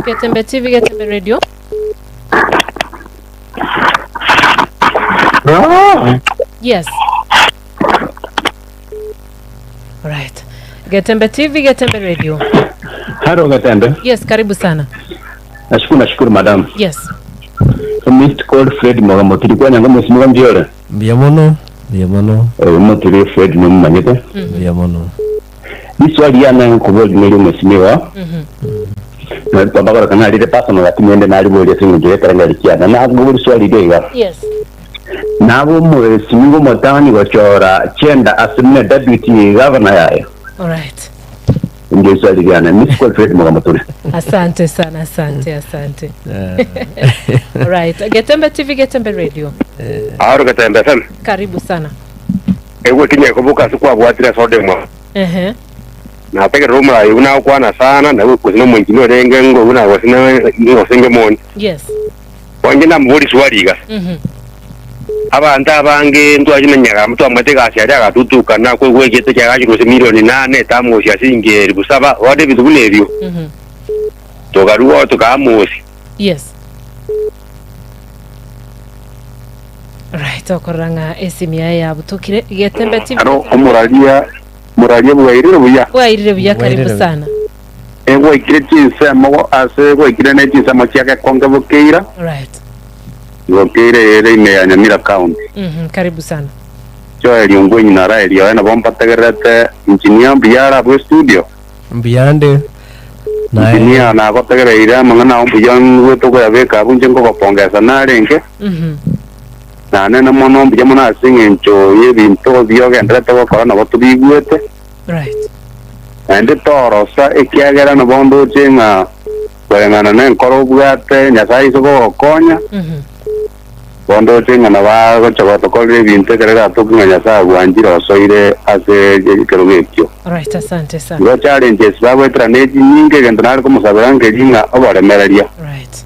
Getembe TV Getembe Radio Yes Alright Getembe TV Getembe Radio Haro Getembe. Yes karibu sana Nashukuru nashukuru madam. Yes. Missed call Fred Moga Motiri kwa nyanga mwesimuga mbiore. Mbuya mono, mbuya mono, Eh, Motiri Fred nomumanyete. mbuya mono. Riswali yana nkobori neri omwesimiwa. Nari kwamba kana rire personal lakini ende nariboria ase eng'encho y'ekerengererio kiane. Nabwo riswali riria iga. Yes. Nabo omwesimiwa omotang'ani gochora chenda ase muna deputy governor yaye. Alright. Indio riswali riane. Missed call Fred Moga Moturi. Asante sana, asante, asante. Alright. Getembe TV, Getembe Radio. Aro Getembe FM. Karibu sana. Egwe kinye koboka ase kwabwatire ase odemwa. Ehe. Nategerera omorai buna agokwana sana nawe gose nomoinchini orenge ng'o buna gose gose ngemoni. Yes. Bono namobori swali iga. Mhm. Abanto abange ntwache na Nyagamba twamanyete egasi aria agatutukana koigwa egento kiagachirwe gose milioni nane etamosia ase inche elifu saba bono ebinto buna ebio. Mhm. Tokarua oo tokamosia. Yes. Right, okorora ng'a esimi yaye yabutokire. Getembe TV. Aro omoraria moraria bwairire buya. Bwairire buya karibu Bwairire. sana. Egwaikire chinsemo ase gwaikire ne chinsemo chia Gekonge Bokeira. Right. Bokeira ere ime ya Nyamira County. Mhm, karibu sana. Joel Ongwenyi na Raeli oye nabo mbategererete engineer mbuya are abwo estudio. Mbuyande naye Engineer nagotegereire amang'ana ao mbuya ngwete okoyabeka abwo inche nkogopongesa narenge. Mhm. Nanene mono mbuya mono ase eng'encho y'ebinto biogendererete gokora nabo tobigwete. Right. Naende torosa, ekiagera nabo ndoche ng'a. Koreng'ana nenkoro obwate, Nyasae aise kogokonya, Mhm. bondo oche ng'a nabo agocha gotokorera ebinto ekero egatoki ng'a Nyasae agwanchire osoire ase ekerogo ekio. Alright, asante sana. Igo challenges bagoetera ne chinyinge, egento nare komosabera nkeri ng'a oboremereria. Right.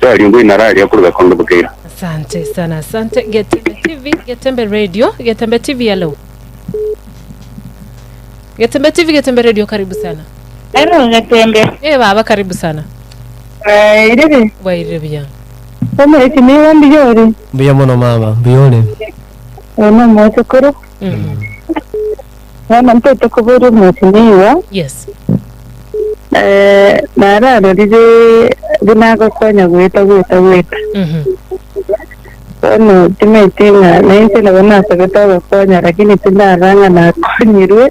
Tari ngoinara aria korwa gekonge bokeira. Asante sana, asante. Getembe TV, Getembe Radio, Getembe TV, hello. Getembe TV, Getembe Radio, karibu sana. Hello, Getembe. Eh, baba, karibu sana. Eh, irebe. Bwairire buya. Omoreti nigo mbuya ore. Mbuya mono mama, mbuya ore. Oyo nomochokoro. Mhm. Bono ntaete koboria omweshimiwa, Yes. eh, nararorire buna agokonya goeta goeta goeta. Mhm. Bono timaeti ng'a nainche nabo nasabete ogokonya lakini tindarora ng'a nakonyirwe.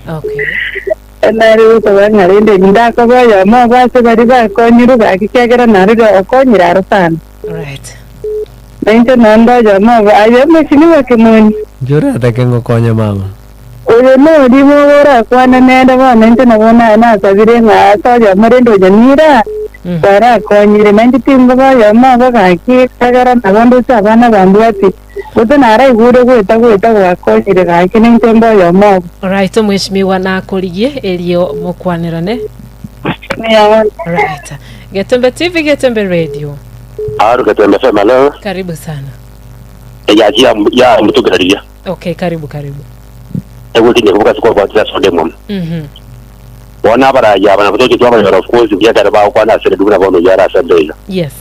Okay. Nare gosaba ng'a rende ndakoba oyomo obo ase baria bakonyirwe gaki ekiagera narire okonyire aro sana. Right. Nainche naende oyomo obo, aye omweshimiwa Kimoni. Inche oratake ngokonye mama. Oyo noria mobe orakwane nere bono, inche nabo nasabire ng'a ase oyomo rende onyamira, kwarakonyire, nainche tinkoba oyomo obo gaki, ekiagera nabo ndoche abana bambwati, gose naraigure goeta goeta gwakonyire gaki, nainche mbe oyomo obo. Alright, omweshimiwa nakorigie erio mokwanerane. Right. Getembe TV, Getembe Radio. Aro Getembe FM, hello. Karibu sana. Eyachi ya ya mutugereria. Okay, karibu karibu. Egotinya kubuka siko kwa tira sonde mom. Mhm. Bona abarayi aba nabo toche twabanyora of course buya kare bagokwana ase redu buna bono yara ase ndeyo. Yes.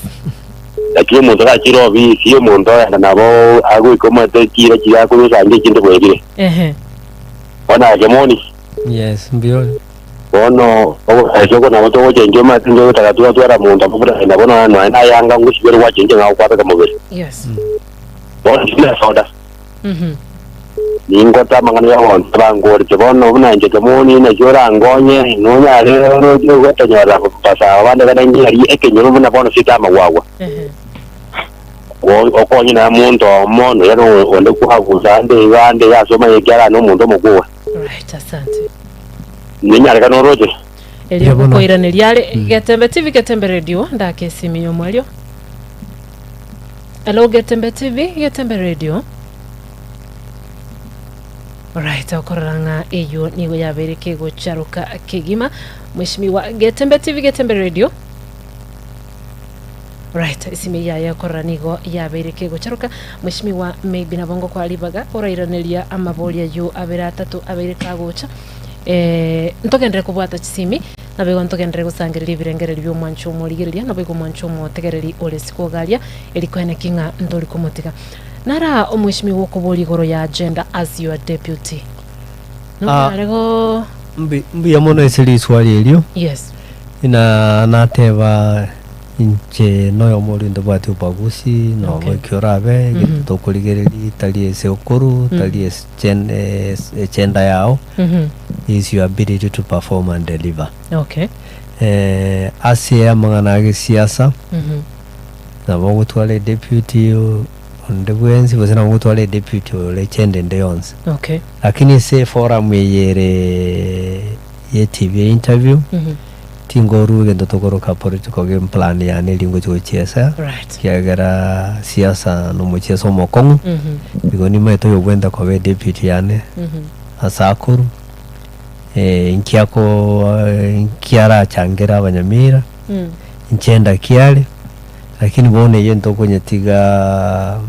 Lakini omonto gachire obisi omonto oyenda nabo agoika omanyete chira chiria akoyosanga echinde bwerire. Ehe. Bono aye Kemoni, Yes, mbuya ore. bono ogosacha oko nabo togochenchia omanyete inche gotaka twatwara monto abwo buna aye bono nonya nayanga ngosibere gwachenchia ng'a gokwabeka mobere. Yes. Bono tindi na soda. Mhm. Ningote amang'ana y'ogonto bangorete bono buna inche Kemoni naki orangonye nonyare oroche gotonyorera basaaba bande kare ngiarie ekenyoro buna bono site amagwagwa. Ehe. Okonye na monto omo nonya onde kwagusa ande iga ande iga ase omanye ekiagera na omonto omokuwe. Right, asante. Nenyarekane oroche. Erio Yebo no. gokoiraneria are Getembe TV Getembe Radio ndake esimi y'omwario. Hello Getembe TV Getembe Radio. Alright, okorora ng'a eyio nigo yabeire kegocharoka kegima. Mheshimiwa Getembe TV Getembe Radio. Right, esimi yaye okorora nigo yabeire kegocharoka. Mheshimiwa maybe nabo ngokwa ribaga orairaneria amabori ayio abere atato abeire kagocha. Eh, ntogenderere kobwata chisimi naboigo ntogenderere gosangereria ebirengererio bi'omwancho omorigereria naboigo omwancho omotegereri ore isiko iga aria eri koeneki ng'a ntori komotiga. Nara omweshimiwa okoboria igoro ya agenda as your deputy. Ah. Nonyare go Mbi- mbuya mono ase riswali erio yes. na nateba inche noyomo oria ntobwati ubaguzi nobo Okay. ekio orabe Mhm. egento tokorigereria tari ase okoru tari ase gen- es- agenda yao Mhm. is your ability to perform and deliver. Okay. Eh, ase amang'ana a gesiasa Mhm. nabo ogotwara edeputy onde bwensi gose nabo ogotwara edeputy ore agenda ende yonsi. Okay. Lakini ase eforum eye ere ye TV interview Mhm. tingorwa egento tokoroka political game plan yane eria ngochi gochiesa Right. ekiagera siasa na omochiesa omokong'u Mhm. igo nimaete oyobwente koba edeputy yane Mhm. ase akorwa inki ako inki arachangere abanyamira Mm. inche ndaki are lakini bono eyio ntokonyetiga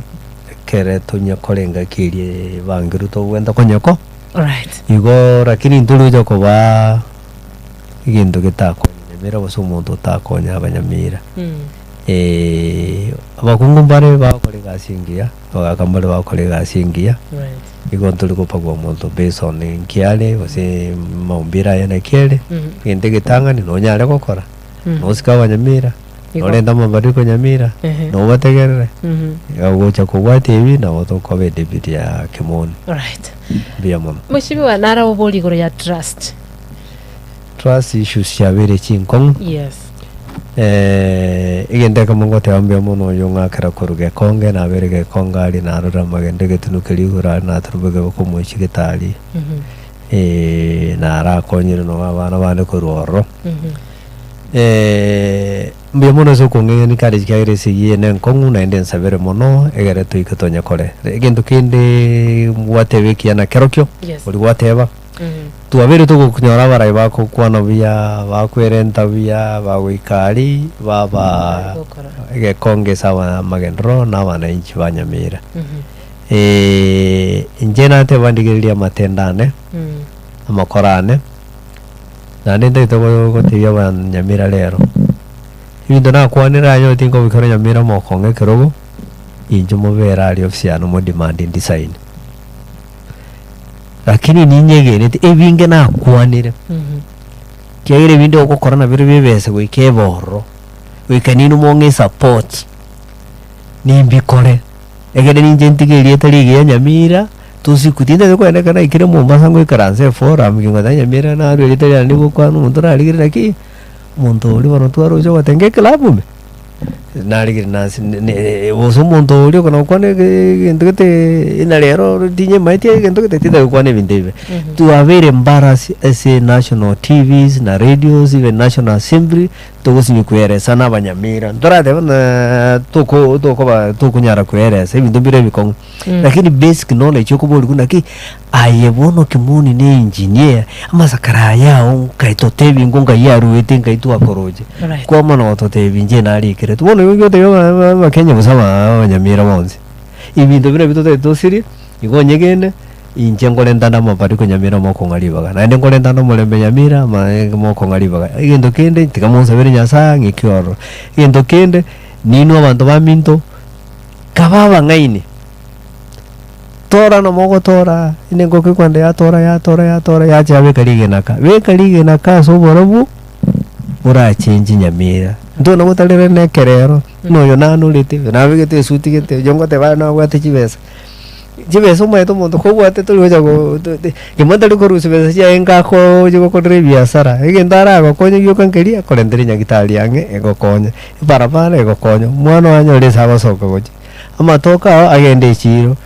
ekere tonya korenga keria ebangeru tobwente konyeko Alright. igo lakini intwe roche kobaa egento getakonya nyamira gose omonto otakonya abanyamira Mm. abakungu mbare bagokora egasi engiya, abagaka mbare bagokora egasi engiya, Right. igo ntori gopagwa omonto based on nki are gose maumbire aye naki ere, Mm. egento egetang'ani nonyare gokora, Mm. nosike abanyamira, Igo. norente amabadiliko nyamira, Ehe. nobategerere, Mhm. ogocha kobwatia ebi nabo tokoba edepute ya Kimoni. Alright. Mbuya mono. Mheshimiwa nara oborie igoro ya trust. Trust issues chiabeire chinkong'u. Yes. Eh, egento ekemo ngoteba mbuya mono oyo ng'akera korwa Gekonge, nabere Gekonge aria narora amagendo egetunu keria igoro aria natorobeke komochia getari, Mhm. narakonyire nonye abana bande korwa ororo. Mhm. Mbuya mono ase okong'eng'enia kare ekiagera esegi eye nenkong'u naende ensabere mono egere toike tonyekore. Egento kende gwateba ekiya nakerokio, Yes. oria gwateba, twabeire togokonyora abarai bagokwana buya, bakwerenta buya, bagoika aria, baba Gokora. egekonge ase aba amagenderero na abananchi ba Nyamira. Inche nateba ndigererie amatendo ane, amakoro ane, Naende ntagete gotebia abanyamira rero, ebinto nakwanire aye onye tinkobikora nyamira mokong'a ekerogo, inche mobere aria ofisi yane mo demand ndesign. Lakini ninyegenete ebinge nakwanire, ekiagera ebinde ogokora nabirobio ebesa goika ebe ororo, goika ninwe mong'e esupport, nimbikore. Ekero ninche ntige erieta rigiya Nyamira, tosiku tintagete kogenda ekero naikire Mombasa ngoikaranse eforum kingoteba Nyamira narwe erieta riane rigokwana omonto orarigereria naki, omonto oria bono twaroche ogotenga eclub ime, narigereria nase ne gose omonto oria okona gokwana egento gete na rero tinyemaeti egento gete tintagete gokwana ebinto ebibe. Twabeire embarrassed ase national TVs na radios even national assembly. Togosinywa kweresa nabanyamira, ntoratebe ng'a toko tokoba tokonyara kweresa ebinto mbire ebikong'u, lakini basic knowledge okoborigwa naki aye bono kimoni ne engineer, amasakara aya ao nkai totebi ng'o nkai aruete nkai twakoroche, Right. kwamana gototebi inche narikeretwe. Bono igo ogotebia aba abakenya gose aba abanyamira bonsi, ebinto buna ebi totagete tosirie, igo onyegene. Inche nkorenta ande amabariko Nyamira mokong'a ribaga, naende nkorenta ande omorembe Nyamira mokong'a ribaga. Egento kende, tiga monsabere Nyasae ang'ike ororo. Egento kende, ninwe abanto baminto, kabe abang'aini, tora na mogotora, inde engoko ekwenda yatora yatora yatora yacha yabeka rigena kaa, beka rigena kaa ase oborabu, borachenchie Nyamira. Ntona gotarera na ekerero, buna oyo nanorete, oyo nabegete esuti gete, oyo ngoteba aye nabwate chibesa. Chibesa omanyete omonto kobwate tori gocha go to te kemo tari korusia besa chiaye nkakooocha gokorera ebiasara, egento aragokonye gioka nkeria akorentere nyagetari ang'e egokonye, ebarabara egokonye, omwana oye anyore ase agosoka gochia, amatoke ao agende echiro,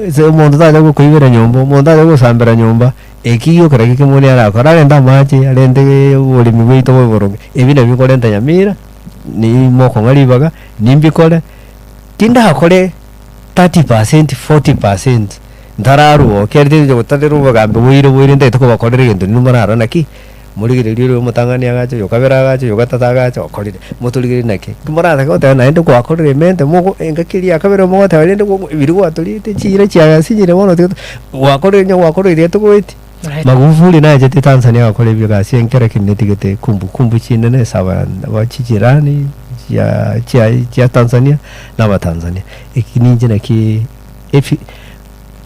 ase omonto tacha gokoibera nyomba, omonto tacha gogosambera nyomba, eki gioka nakio kemoni arakore, arente amache, arente oboremi bwaito bobe boronge, ebi nabio nkorenta nyamira, nimokong'a ribaga, nimbikore, tindakore. 30%, 40% ntararua ekiagera tingocha gotarera obogambi boire boire ntagete kobakorera egento inwe morarore naki, morigererie oria omotang'ani agacha, oyo okabere agacha, oyo ogatato agacha okorire, motorigererie naki. Ki moratake goteba naende gwakorire emente mogo engaki eria ya kabere mogoteba rende gogo ebiria gwatoriete chiira chiagasinyire bono tiga gwakorire onye gwakorire eria togoeti. Right. Magufuli nachete Tanzania agakora ebigasi enkero ekero netigete kumbukumbu chinene ase aba aba chijirani chia chia chia Tanzania na abatanzania. Eki ninche naki efi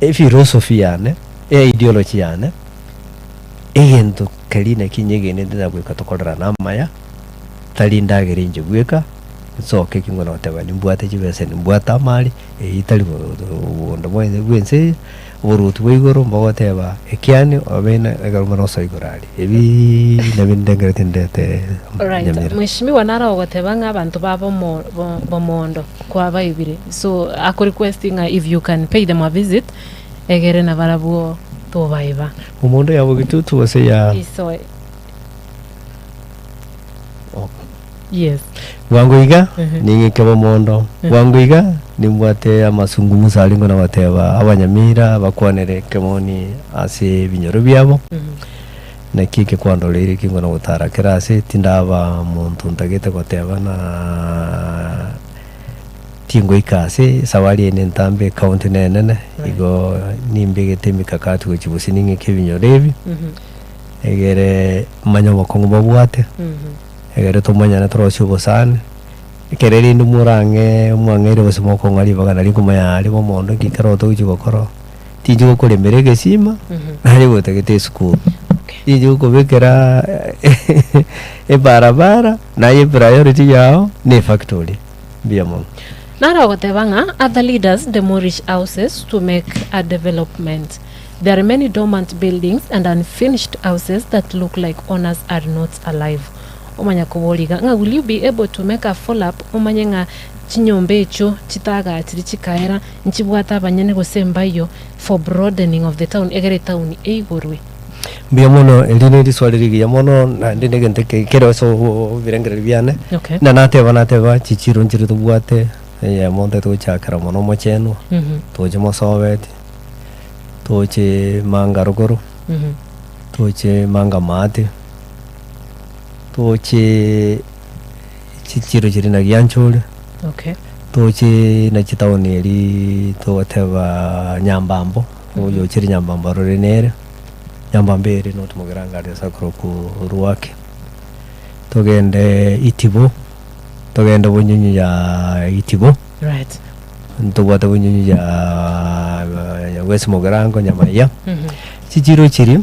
efilosofi yane, eideology yane, egento keria naki nyegenete na goika tokorerane amaya, tari ndagera inche bweka, nsoke ekio ngona goteba nimbwate chibesa nimbwate amari, eyio tari bonde bwensi bwa ense eye. Oboruoti bwa igoro mbogoteba, Ekiane obeene ekero buna osoa igoro aria. Ebi nabio ndengereti ndete Alright, Nyamira. Mheshimiwa naro ogoteba ng'a abanto ba bomo- bo- bomondo kwabaibire so ako request ng'a if you can pay them a visit egere nabarabwo tobaiba. Omondo ya bogitutu gose ya Iso Yes. Bwango iga ning'ike bomondo, bwango iga nimbwate amasungumuso aria ngona goteba abanyamira bakwanere ekemoni ase ebinyoro biabo, naki eke kwandoreire eki ngona gotara kera ase tindaba monto ntagete goteba na tingoika ase esabari eye nentambe ecounty nenene, igo nimbegete emikakati gochia gose ning'ike ebinyoro ebi. Egere manye obokong'u bobwate, egere tomanyane torosie obosani, ekere rende morang'e mwang'eire gose mokong'a ribaga nari nkomanya aria bomondo nki ekero otogochia gokora, tinchi gokoremera egesima, naye gotagete esukuru, tinchi gokobekera ebarabara, naye epriority yao na efactory, mbuya mono. Naro ogoteba ng'a other leaders demolish houses to make a development. There are many dormant buildings and unfinished houses that look like owners are not alive. Omanya koboria iga ng'a will you be able to make a follow up omanye ng'a chinyomba echio chitagachiri chikaera nchibwate abanyene gose mbaiyo for broadening of the town egere etown eigorwe. Mbuya mono, eri ne riswali rigiya mono, naende na egento eke kere ase ebirengererio biane. Okay. Na nateba nateba chichiro nchire tobwate, eyemo ntagete gochakera mono omochenwa, toche mosobeti, toche manga rogoro, toche manga maate, toche chichiro chiria na gianchore, Okay. toche na chitaoni eria togoteba nyambambo, oyochire nyambambo arore nere. Nyambamba ere notomogeranga are ase akorokwa Ruaki, togende Itibo, togende bonyunyu ya Itibo, Right. ntobwate bonyunyu ya ya West Mogirango, Nyamaiya. Chichiro chiria,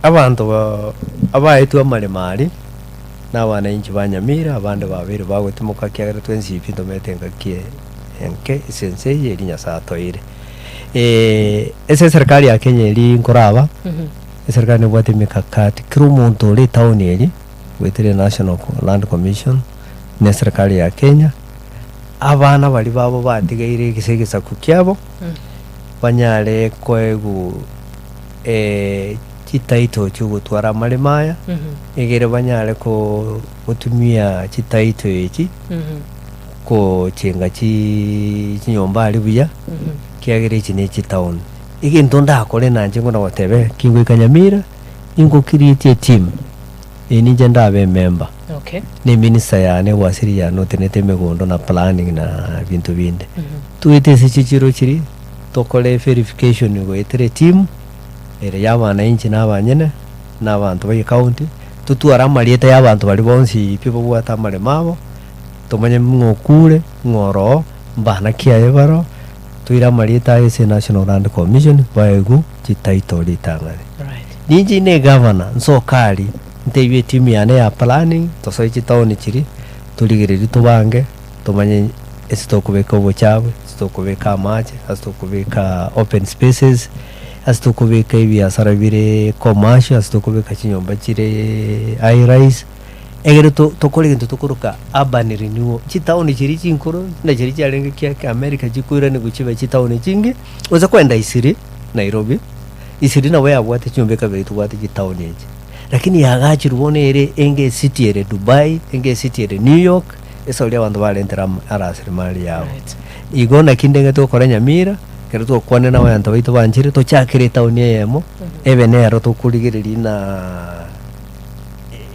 abanto ba abaetwe amaremo aria, na abananchi ba Nyamira, abande babeire bagotimoka ekiagera twensi pi ntomanyete engaki enke ase ense eye eria Nyasaye atoeire. Ase eserikari ya Kenya eria nkoraba, eserikari nebwate emikakati, kera omonto ore etown eria, goetera National Land Commission, na eserikari ya Kenya, abana baria babo batigaire ase egesaku kiabo, banyare koegwa chititle chiogotwara amaremo aya, egere banyare ko gotumia chititle echi. Gochenga chinyomba aria buya, ekiagera echi ne chitown. Egento ndakore nanche ngona goteba kingoika Nyamira, ingo create eteam, eye ninche ndabe emember, Okay. na eminister yane egwasiri yane otenenete emegondo na planning na ebinto binde. Toete ase chichiro chiria, tokore verification goetera eteam, ere ya abananchi na abanyene, na abanto ba ecounty, totware amarieta ya abanto baria bonsi pi babwate amaremo abo. Tomanye ng'a okure, ng'a oroo, mbana ki aye baroo, toire amarieta aye ase National Land Commission baegwe chititle ritang'ani. Right. Ninche ine egavana, nsoke aria, ntebie etimu yane ya planning, tosoe chitaoni chiria, torigererie tobange, tomanye ase tokobeka obochafu, ase tokobeka amache, ase tokobeka open spaces, ase tokobeka ebiasara bire commercial, ase tokobeka chinyomba chire high rise. Ekero to tokora egento tokoroka urban renewal, chitaoni chiria chinkoro buna chiria chiarenge kia kia America chikoiranigwa chibe chitaoni chinge, gose kwenda Isiri, Nairobi, Isiri nabo yabwate chinyomba ekabere tobwate chitaoni echi. Lakini yaagachirwe bono ere enge ecity ere Dubai, enge ecity ere New York, ase oria abanto barentire ama arasirimari yabo. Right. Igo naki ndenge togokora Nyamira, ekero twakwanire na abanto baito banchire, tochakere etaoni eyemo, ebe nero tokorigereria ng'a.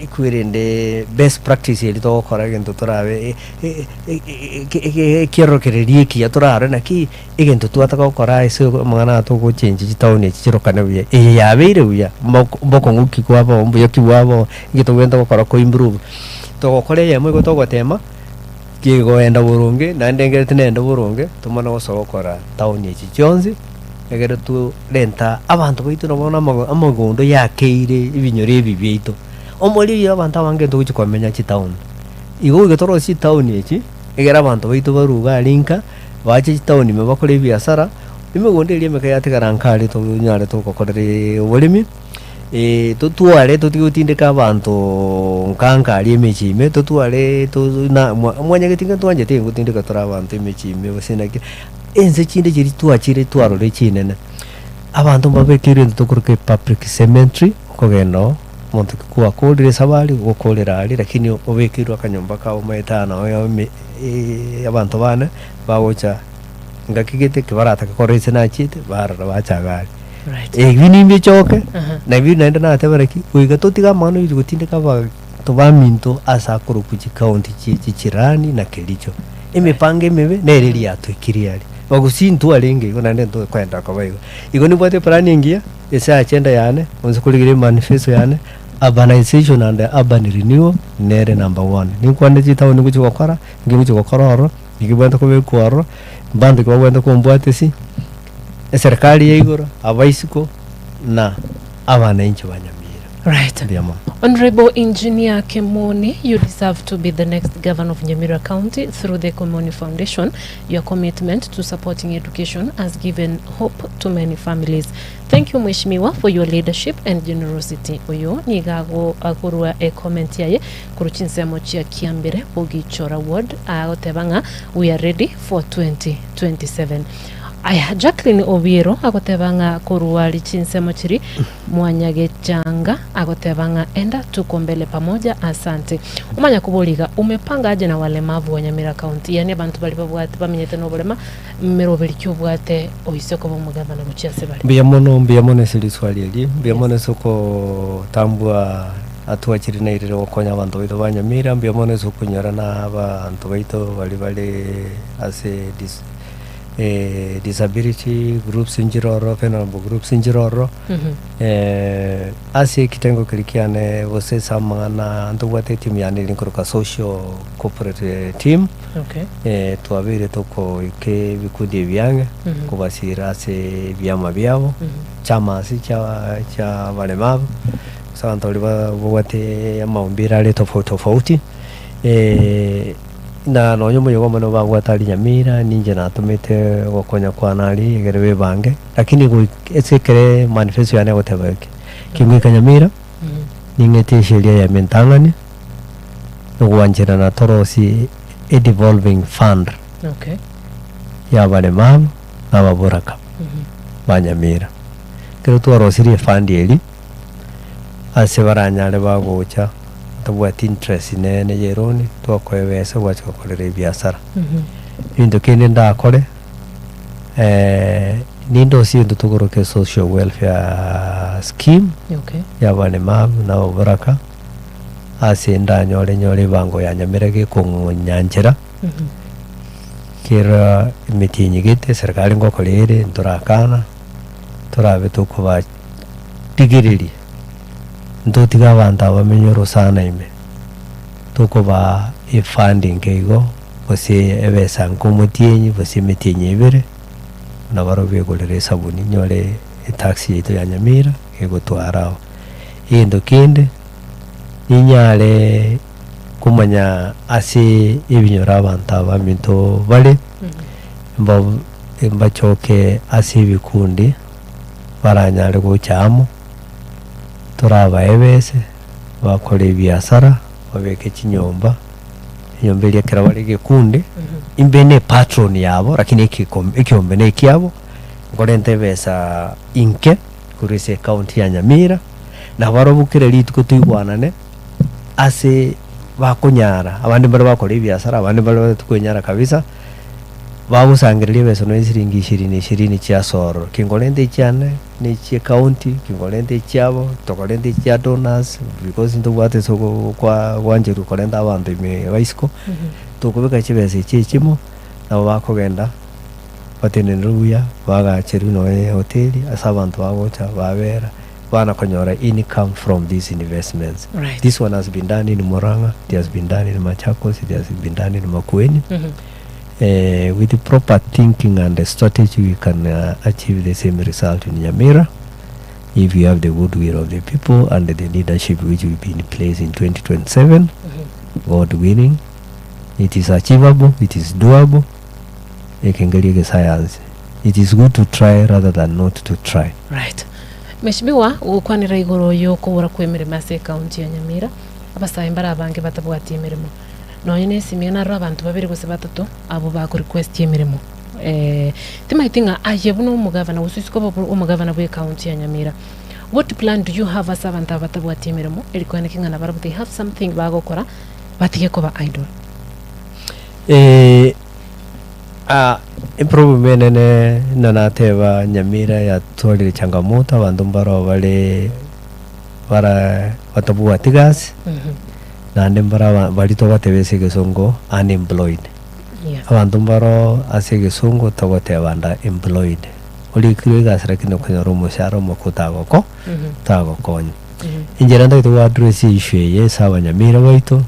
Ekwerende best practice eria togokora egento torabe ekiorokererio ekiya torarore naki egento twataka gokora ase amang'ana aya togochengi chitown echi chirokane buya, eye yabeire buya mboko mbokong'u ki kwaba oo mbuya ki bwaba oo, inki tobwenerete gokora ko improve. Togokora eyemo igo togotema, kegoenda boronge naende ekero tinende boronge, tomane gosoa gokora town echi chionsi. Ekero torenta abanto baito nabo bono amago amagondo yakeire ebinyoro ebi biaito, omoriri abanto abange ntogochi komenya chitown. Igo goika torosie chitown echi, ekero abanto baito barwe iga aria nka, bache chitown ime bakore ebiasara, emegondo eria emeke yatigara nka aria tonyare togokorera oboremi, totware totige gotindeka abanto nka nka aria emechie ime, totware to na mwanyageti inga ntwanchete gotindeka tore abanto emechie ime gose naki. Ense chinde chiria twachire twarorire chinene, abanto mbabekeirwe egento tokoroka epublic cemetery, okogenda oo, omonto ki gwakorire esabari, ogokorera aria lakini obekeirwe akanyomba kao omanyete aa nao ime abanto bane bagocha ngaki gete eki baratake korora ase nachiete, barora bacha iga aria. Right. Ebi nimbichoke, Aha. na ebi naende nateba naki, goika totige amang'ana oyochi gotindeka abanto baminto ase akorokwa chikaunti chie chichirani na Kericho. Emepango emebe nere eria yatoikirie aria. Bagusii intwarenge igo naende ntokoenda koba igo. Igo nimbwate eplan engiya, ase agenda yane, onsi korigereria emanifesto yane, urbanization and urban renewal nere number one. Ninkwane chitaoni ngochia gokora, nki ngochia gokora ororo, nki bwenerete kobekwa ororo, mbanto ki babwenerete kombwatesia, eserekari ya igoro, abaisiko, na abananchi ba Nyamira. Right. Mbuya mono. Honorable Engineer Kemoni, you deserve to be the next governor of Nyamira County through the Komoni Foundation. Your commitment to supporting education has given hope to many families. Thank you Mheshimiwa for your leadership and generosity. Oyo nigo ago akorwa e comment yaye korwa chinsemo chia Kiambere Bogichora Ward agoteba ng'a we are ready for 2027. Aya, Jacqueline Obiero agoteba ng'a korwa aria chinsemo chiri Mwanyagechanga agoteba ng'a enda tuko mbele pamoja asante. Omanya koboria iga umepanga aje na walemavu wa Nyamira county yaani abanto baria babwate bamenyete noborema meroberi ki obwate oise koba omogavana gochia ase bare. Mbuya mono, mbuya mono ase riswali eri, mbuya mono ase okotambua hatua chiria nairire gokonya abanto baito ba Nyamira, mbuya mono ase okonyora na abanto baito baria bare ase dis disability groups nchire ororo, vulnerable groups nchire ororo, ase ekitengo keria kiane gose ase amang'ana ntobwate etimu yane ere nkoroka social corporate team, Okay. twabeire tokoika ebikundi ebi ang'e, kobasira ase ebiama biabo, chamas chia chia abaremabu, ase abanto baria ba babwate amaumbire are tofauti tofauti. Na nonya omoyega omonene obabwate aria Nyamira, ninche natomete ogokonya kwane aria egere bebange, lakini goik ase ekere manifesto yane egoteba eke, kingoika Nyamira, ning'ete esheria yame entang'ani, nogwancherana torosie a devolving fund Okay. ya abaremabu na ababoraka ba Nyamira. Ekero twarosirie efund eria, ase baranyare bagocha tabwati interest nene ye loan, twakoa ebesa gwacha gokorera ebiasara. Ebinto kende ndakore, nindosie ebinto tokoroka social welfare scheme Okay. ya abaremabu na ababoraka, ase ndanyore nyore ebango ya nyamira gekong'onyanchera, kera emetienyi gete serikali ngokora ere ntorakana, torabe tokobarigereria. Ntotige abanto aba bamenye orosana ime, tokobaa efund enke igo, gose ebesa nke omotienyi gose emetienyi ebere, buna barobwo begorere esabuni nyore etax yaito ya Nyamira egotwara ao. Egento kende, ninyare komanya ase ebinyoro abanto aba baminto bare, mba mbachoke ase ebikundi baranyare gocha amo. Torabae ebese, bakore ebiasara, babeke chinyomba, enyomba eria ekero bare egekundi, imbe ne epatron yabo lakini egekom ekiombe na ekiabo, nkorenta ebesa inke korwa ase ecounty ya Nyamira, nabarobwo kera rituko toigwanane ase bakonyara, abande mbare bakora ebiasara, abande mbare batari kwenyara kabisa. Bagosangereria ebesa nonya esiringi ishirini ishirini chiase ororo, kinkorenta echiane na echie county, kinkorenta echiabo, tokorenta echia donors, because ntobwate ase ogo kwa gwancherwa korenta abanto ime iga isiko, tokobeka chibesa echi echimo, nabo bakogenda batenenere buya, bagacherwe nonya ehoteli ase abanto bagocha babera, bana konyora income from these investments. Right. This one has been done in Murang'a, it has been done in Machakos, it has been done in Makueni. With proper thinking and strategy we can achieve the same result in Nyamira if you have the goodwill of the people and the leadership which will be in place in 2027 God willing it is achievable it is doable ekengeria egesayansi it is good to try rather than not to try. Right. Mheshimiwa, gokwanera igoro yokobora kw'emeremo ase ecounty ya Nyamira, abasae mbare abange batabwati emeremo. Nonya nesimia naroro abanto babere gose batato abwo bako request emeremo. Timaeti ng'a aye buna omogavana gose oise koba omogavana bwe ecounty ya Nyamira, what plan do you have ase abanto aba batabwati emeremo eri koeneki ng'a nabarabwo they have something bagokora batige koba idle? Eproblem enene buna nateba Nyamira yatwarire changamoto abanto mbaro bare bara batabwati gasi. Naende mbare aba baria togateba ase egesongo unemployed. Yes. Abanto mbaro ase egesongo togoteba under employed. Orikirwe egasi lakini okonyora omoshahara omoke otagoko otagokonya. Enchera ntagete go address issue eye ase abanyamira baito,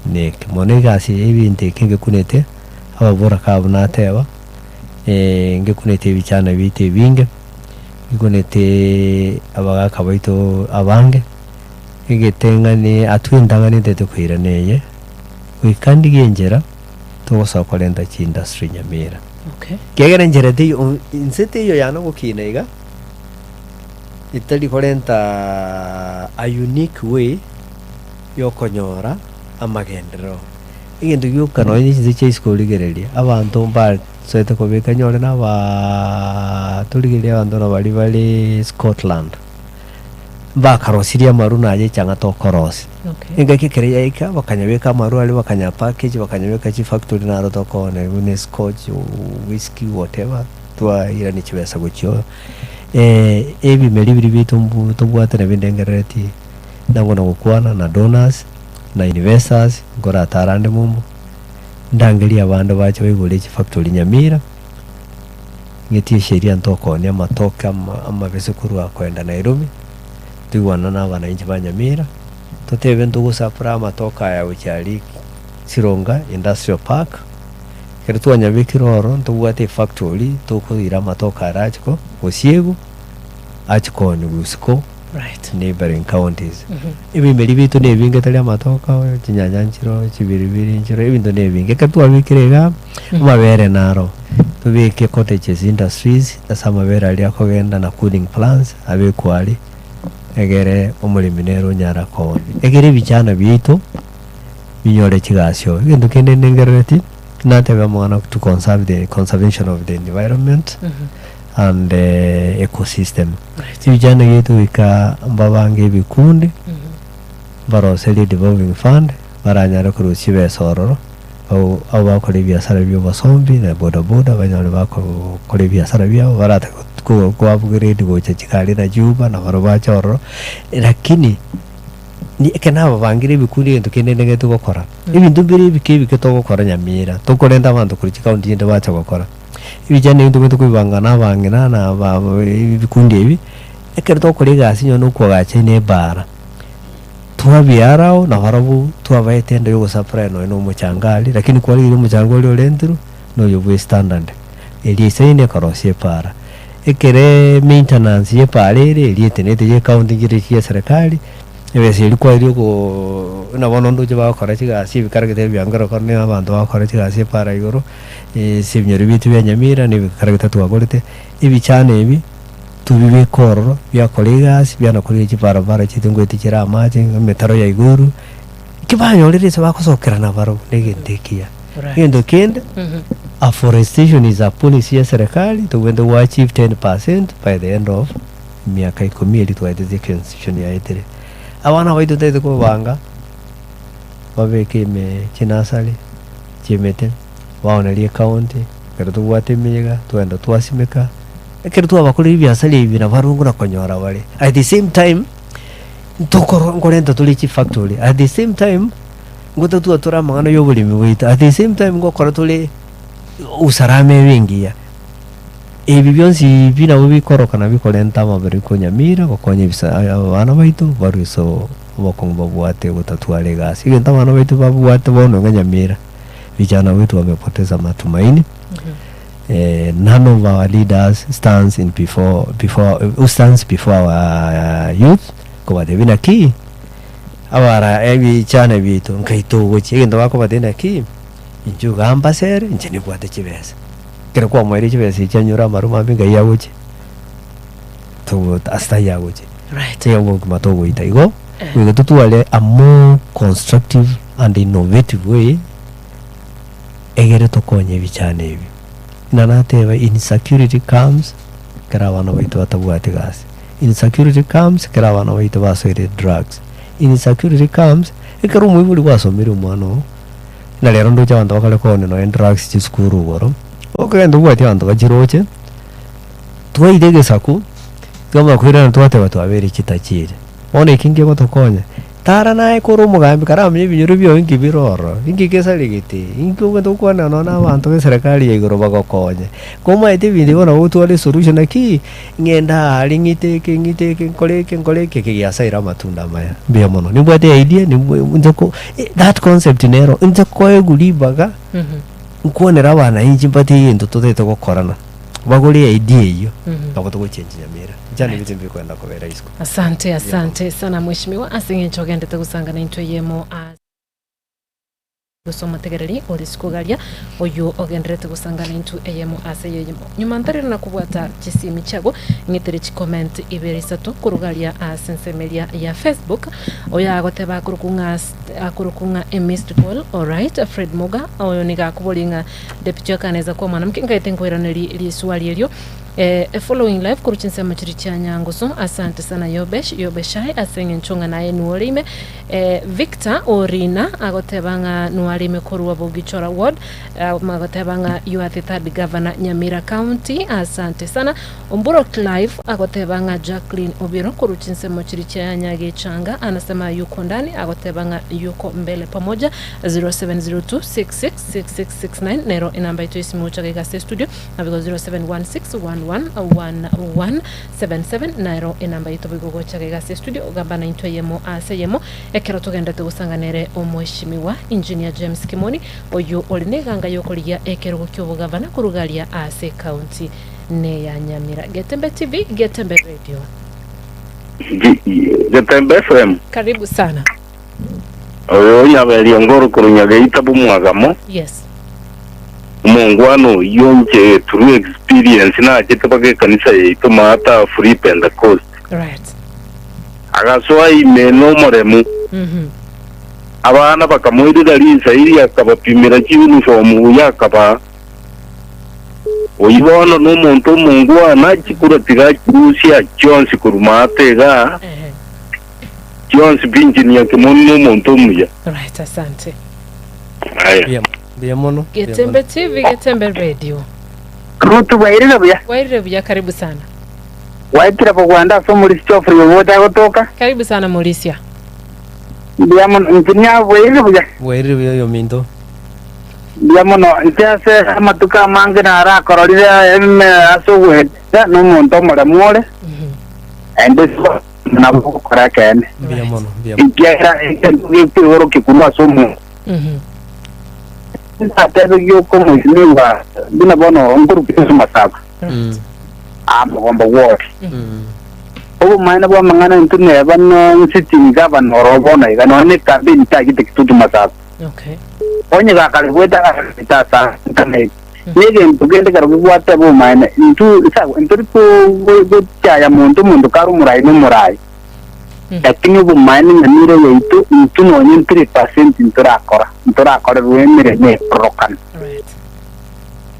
neke mono egasi eye ebinto eke ngekunete, ababoraka abwo nateba, ngekunete ebichana biaito ebinge, ngekunete abagaka baito abange. Egeteng'ani atwe entang'ani ntete koirana eye, goika ndigie enchera togosoa korenta chiindustry Nyamira. Okay. Ekiagera enchera teiyo o- inse teiyo yane ogokina iga, etari korenta a unique way yokonyora amagenderero. Egento gioka nonye chinse chia isiko origereria, abanto mba. Nsoete kobeka nyore na abaa torigereria abanto na baria bare Scotland, mbakarosirie amaru naye echang'a tokorosia. Okay. Engaki ekero yaika, bakanyabeka amaru aria bakanya package, bakanyabeka chifactory naro tokoona buna escotch, whisky, whatever, twairania chibesa gochia oo. Ebimeri biria biaito mbu tobwate nabio ndengerereti, nabwo na gokwana na donors, na investors, nkoratara ande mombo. Ndangerie abande bache baigore chifactory Nyamira, ng'etie esheria ntokoonia amatoke ama amabese korwa koenda Nairobi, toigwanane na abanainchi ba Nyamira, totebe ntogosupply amatoke aya gochia aria Sironga Industrial Park, ekero twanyabekire ororo ntobwate efactory tokoira amatoke aria ache ko gosiegwa, ache kooniwa isiko. Right. Neighboring counties. Ebimeri biaito na ebinge tari amatoke, chinyanya nchiro, chibiribiri nchiro, ebinto na ebinge. Ekero twabekire igaa, amabere naro, tobeke cottages industries, ase amabere aria akogenda na cooling plants, abekwe aria, egere omoremi nere onyara koonia. Egere ebichana biaito, binyore chigasi oo. Egento kende ndengerereti, natebe amang'ana to conserve the conservation of the environment, and the ecosystem. Ebichana biaito goika mbabange ebikundi, mbaroserie devolving fund, baranyare korusia chibesa ororo, abwo abwo bakora ebiasara bia obosombi na bodaboda banyore bakokora ebiasara biabo barate ko ko upgrade gocha chigari na chiuber na barobwo bache ororo, lakini ni ekero nababangire ebikundi egento kende ndegete gokora, ebinto mbire ebike ebike togokora nyamira, tokorenta abanto korwa chikaunti chinde bacha gokora. Ebichani ebi ntobwenerete koibanga na abang'ina na aba ebikundi ebi, ekero togokora egasi onye na okoagacha ime ebaara, twabiarao nabarobwo twabaete enda ya ogosupply nonye na omochanga aria, lakini kwarigereria omochanga oria orentirwe, na oyo bwa estandard, eria eisaine ekorosia epaara. Ekereee maintenance ya epaara ere, eria etenenete ya ecounty nchire chia eserekari, ebesa eria kwaeria okoooo buna bono ndoche bagokora chigasi ebikaragita ebiangero korende nigo abanto bagokora chigasi epaara igoro. Ase ebinyoro biaito bia Nyamira na ebikaragita twagorete, ebichano ebi tobibeke ororo biakora egasi biana korigia chibarabara chiaito ngoeta chire amache, emetaro ya igoro, ekio banyorire ase bagosokerana barobwo na egento ekiya. Right. Egento kende, afforestation is a policy ya eserekari tobwenerete go achieve 10% by the end of emiaka ikomi eria twaetete constitution yaetire. Abana baito totaete kobanga babeke ime chinursery chi'emete. Baonerie ecounty, ekero tobwate emeyega twagenda twasimeka, ekero twabakorire ebiasara ebi nabarobwo na konyora bare. At the same time, ntokoro nkorenta tore chifactory, at the same time, ngotatua tore amang'ana ya oboremi bwaito, at the same time ngokora tore usalama ebe engiya. Ebi bionsi pi nabo bikorokana bikorenta amabera konyamira gokonya ebisa abana baito barwe ase obokong'u babwate gotatwara egasi. Egento abana baito babwate bono iga nyamira. Vijana wetu wamepoteza matumaini. Eh, none of our leaders stands in before, before, who stands before our youth kobatebia naki abara ebichana biaito nkai togochia egento bakobatebia naki inche iga mbasere inche nibwate chibesa ekero kwamoeire chibesa echi anyore amaruma ambe nkai agochia togo ase taiyo agochia Right. Tiga obogima togoita igo goika totware a more constructive and innovative way egere tokonye ebichana ebi. Buna nateba insecurity comes ekero abana baito batabwati gasi, insecurity comes ekero abana baito basoire drugs, insecurity comes ekero omoibori gwasomire omwana oo, buna rero ndoche abanto bakare koonia nonye drugs chisukuru igoro, okogenda obwati abanto bachiroche. Twaira egesaku, twamanya koirana twateba twabeire chitachiri. Bono eki nkegotokonya, tara naye kore omogambi karamanye ebinyoro biao inki bire ororo, inki kesaregete, inki obwenerete gokwanera nonye na abanto ba eserekari ya igoro bagokonye. Komaete ebinto ebi bono nabo otware esolution naki, ng'ende aaria ng'ite eke ng'ite eke nkore eke nkore eke eke giasaire amatunda amaya. Mbuya mono, nimbwate eidea nimbwe inche ko that concept nero, inche koegwa ribaga, nkwanere abanainchi mbate egento totagete gokorana. Bagore idea eyio, nabo togochengi Nyamira. Inche Right. nibinto mbikoenda kobera isiko. Asante asante sana mheshimiwa ase eng'encho ogendete gosanga naintwe eyemo ase. Gose omotegereri o risiko garia, oyio ogendererete gosangana intwe eyemo ase eyemo. Nyuma ntarire na kobwata chisimi chiago, ng'itere chicomment ibere isato korwa garia ase ensemo eria ya Facebook. Oyo agoteba akorokwa ng'a akorokwa ng'a a missed call, alright, Fred Muga, oyo nigo akoboria ng'a Deputy akaneza kwa mwanamke, nkaete nkoiraneria riswali erio. Following live korwa chinsemo chiria chia Nyangusu, asante sana Yobesh, Yobeshai ase eng'encho ng'a naye nigo ore ime. Victor Orina agoteba ng'a nwarime korwa Bogichora ward, agoteba ng'a you are the third governor Nyamira county, asante sana. Omburo Clive agoteba ng'a Jacqueline Obiro korwa chinsemo chiria chia Nyagechanga anasema yuko ndani, agoteba ng'a yuko mbele pamoja, 0702666669 nero enamba yaito y'esimi gocha iga ase estudio, naboigo 07161111 77 nero enamba yaito boigo gocha iga ase estudio gamba naintwe eyemo ase eyemo ekero togenderete gosanga nere omweshimiwa Engineer James Kimoni oyio ore neganga yokorigia ekerogo kiobogavana korwa garia ase ecounty neya Nyamira. Getembe TV, Getembe Radio. Getembe FM. Karibu sana. Oyo onyaberia ngoro korwa Nyageita bw'omwagamo. Yes. Omongwana oyio inche through experience nachete mpaka ekanisa yaito Maata Free Pentecost. Right. Agasoa ime nomoremu. Abana bakamoirera rinsa eria akabapimera chiuniform buya akabaa. Oyio bono nomonto omongwana chikura tiga achirusia chionsi korwa Maata igaa. Ehe. Chionsi pi inche niakemoni nomonto omuya. Right, asante. Aya. Mbuya mbuya mono. Mbuya Getembe mono. TV, Getembe Radio. Rutu bwairire buya. Bwairire buya, karibu sana. Gwaetire bogwanda ase omorisia Geoffrey obote agotoka. Karibu sana Morisia. Mbuya mono. Inche niabwairire buya. Bwairire buya oyominto. Mbuya mono. Inche ase amatuko amange narakororire ime ase ogweta nomonto omoremu ore, naende nabo ogokora ekeene. Mbuya mono, mbuya mono. Ekiagera egento gekoigorokia korwa ase omonto. Ntatebe gioka omoisinigwa buna bono nkorokire ase amasabo amogombo gwore. Obomaene bw'amang'ana intwe neba nonsitting governor oro bono iga nonya ne campaign tagete Kitutu Masaba. Okay. Onye gakare gweta agakare asa internet. Negento kende kero gigwate obomaene intwe sawa ntori gochaya monto omonto kare omorai nomorai. Lakini obomaene ng'a nire yaito intwe nonye 3% ntorakora ntorakorerwa emeremo ekororokana. Right.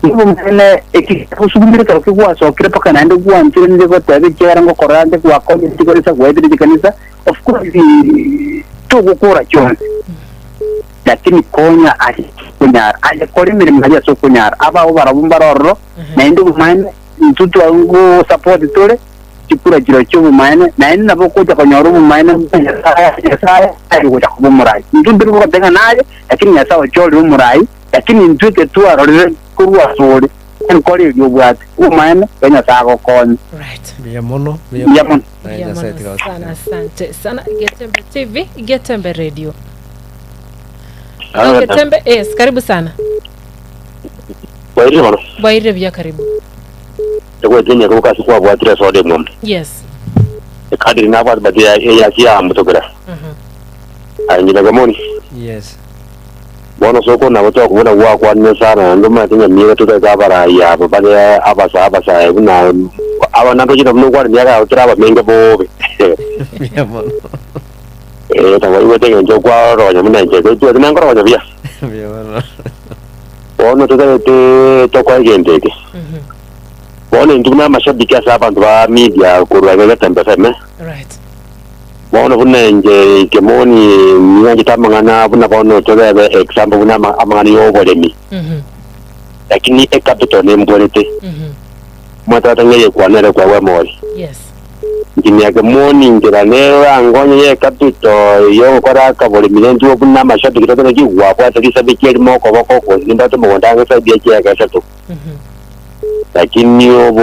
Obomaene eki osugumire ekero kegwasokire mpaka naende gwanchire nire goteba ekiagera ngokorora nde gwakonyire chikanisa gwaetire chikanisa of course togokora chionsi lakini konya aye konyara aye kora emeremo aria ase okonyara abao barabwo mbare ororo naende obomaene intwe twango support tore chikura chirochio obomaene naende nabo ogocha konyora obomaene bwa Nyasaye Nyasaye aye gocha koba omorai intwe ntiri goteba ng'a naye lakini Nyasaye ochorire omorai lakini intwe eke twarorire korwa asore enkoro eria obwate obomaene bwa Nyasaye agokonye. Right. Mbuya mono, mbuya Mbuya mono. mono. Naye Mbuya Nyasaye mono tiga sana, agosesenie. asante sana. Getembe TV, Getembe Radio. Getembe, yes, karibu sana. Bwairire mono. Bwairire buya, karibu. Egwetinyia koboka ase kwabwatire esoda emwamu. Yes. Ekadiri nabwate but eyaki yamotokera. Aye ng'ina Gamoni. Yes. Bono soko nabo twakobuna gwakwanire sana naende omanyete nyamira totaete abarai aba bare abasa abasae buna aba nantochire buna okwana emiaka yabo tore abamenge bobe. Mbuya mono. Eh, tabaigwete engencho okwaronya buna inche toitwete nankoronya buya. Mbuya mono. Bono totaete tokoa egento eke. Bono intwe buna amashabiki ase abanto ba media korwa iga Getembe FM, Right. bono buna inche Kemoni nyanchete amang'ana buna bono tobebe example buna ama- amang'ana ya oboremi, lakini ecapital nemborete. Omotata ng'a eyekwana ere kwagwa emori. Yes. Engineer Kemoni inchera nero angonye ye capital yogokora akaboremi rentwe buna amashabiki totebe ki gwabwate risabiki erimo okoboko okonsi nimbate omogondo ange side ya chieka esato. Lakini obo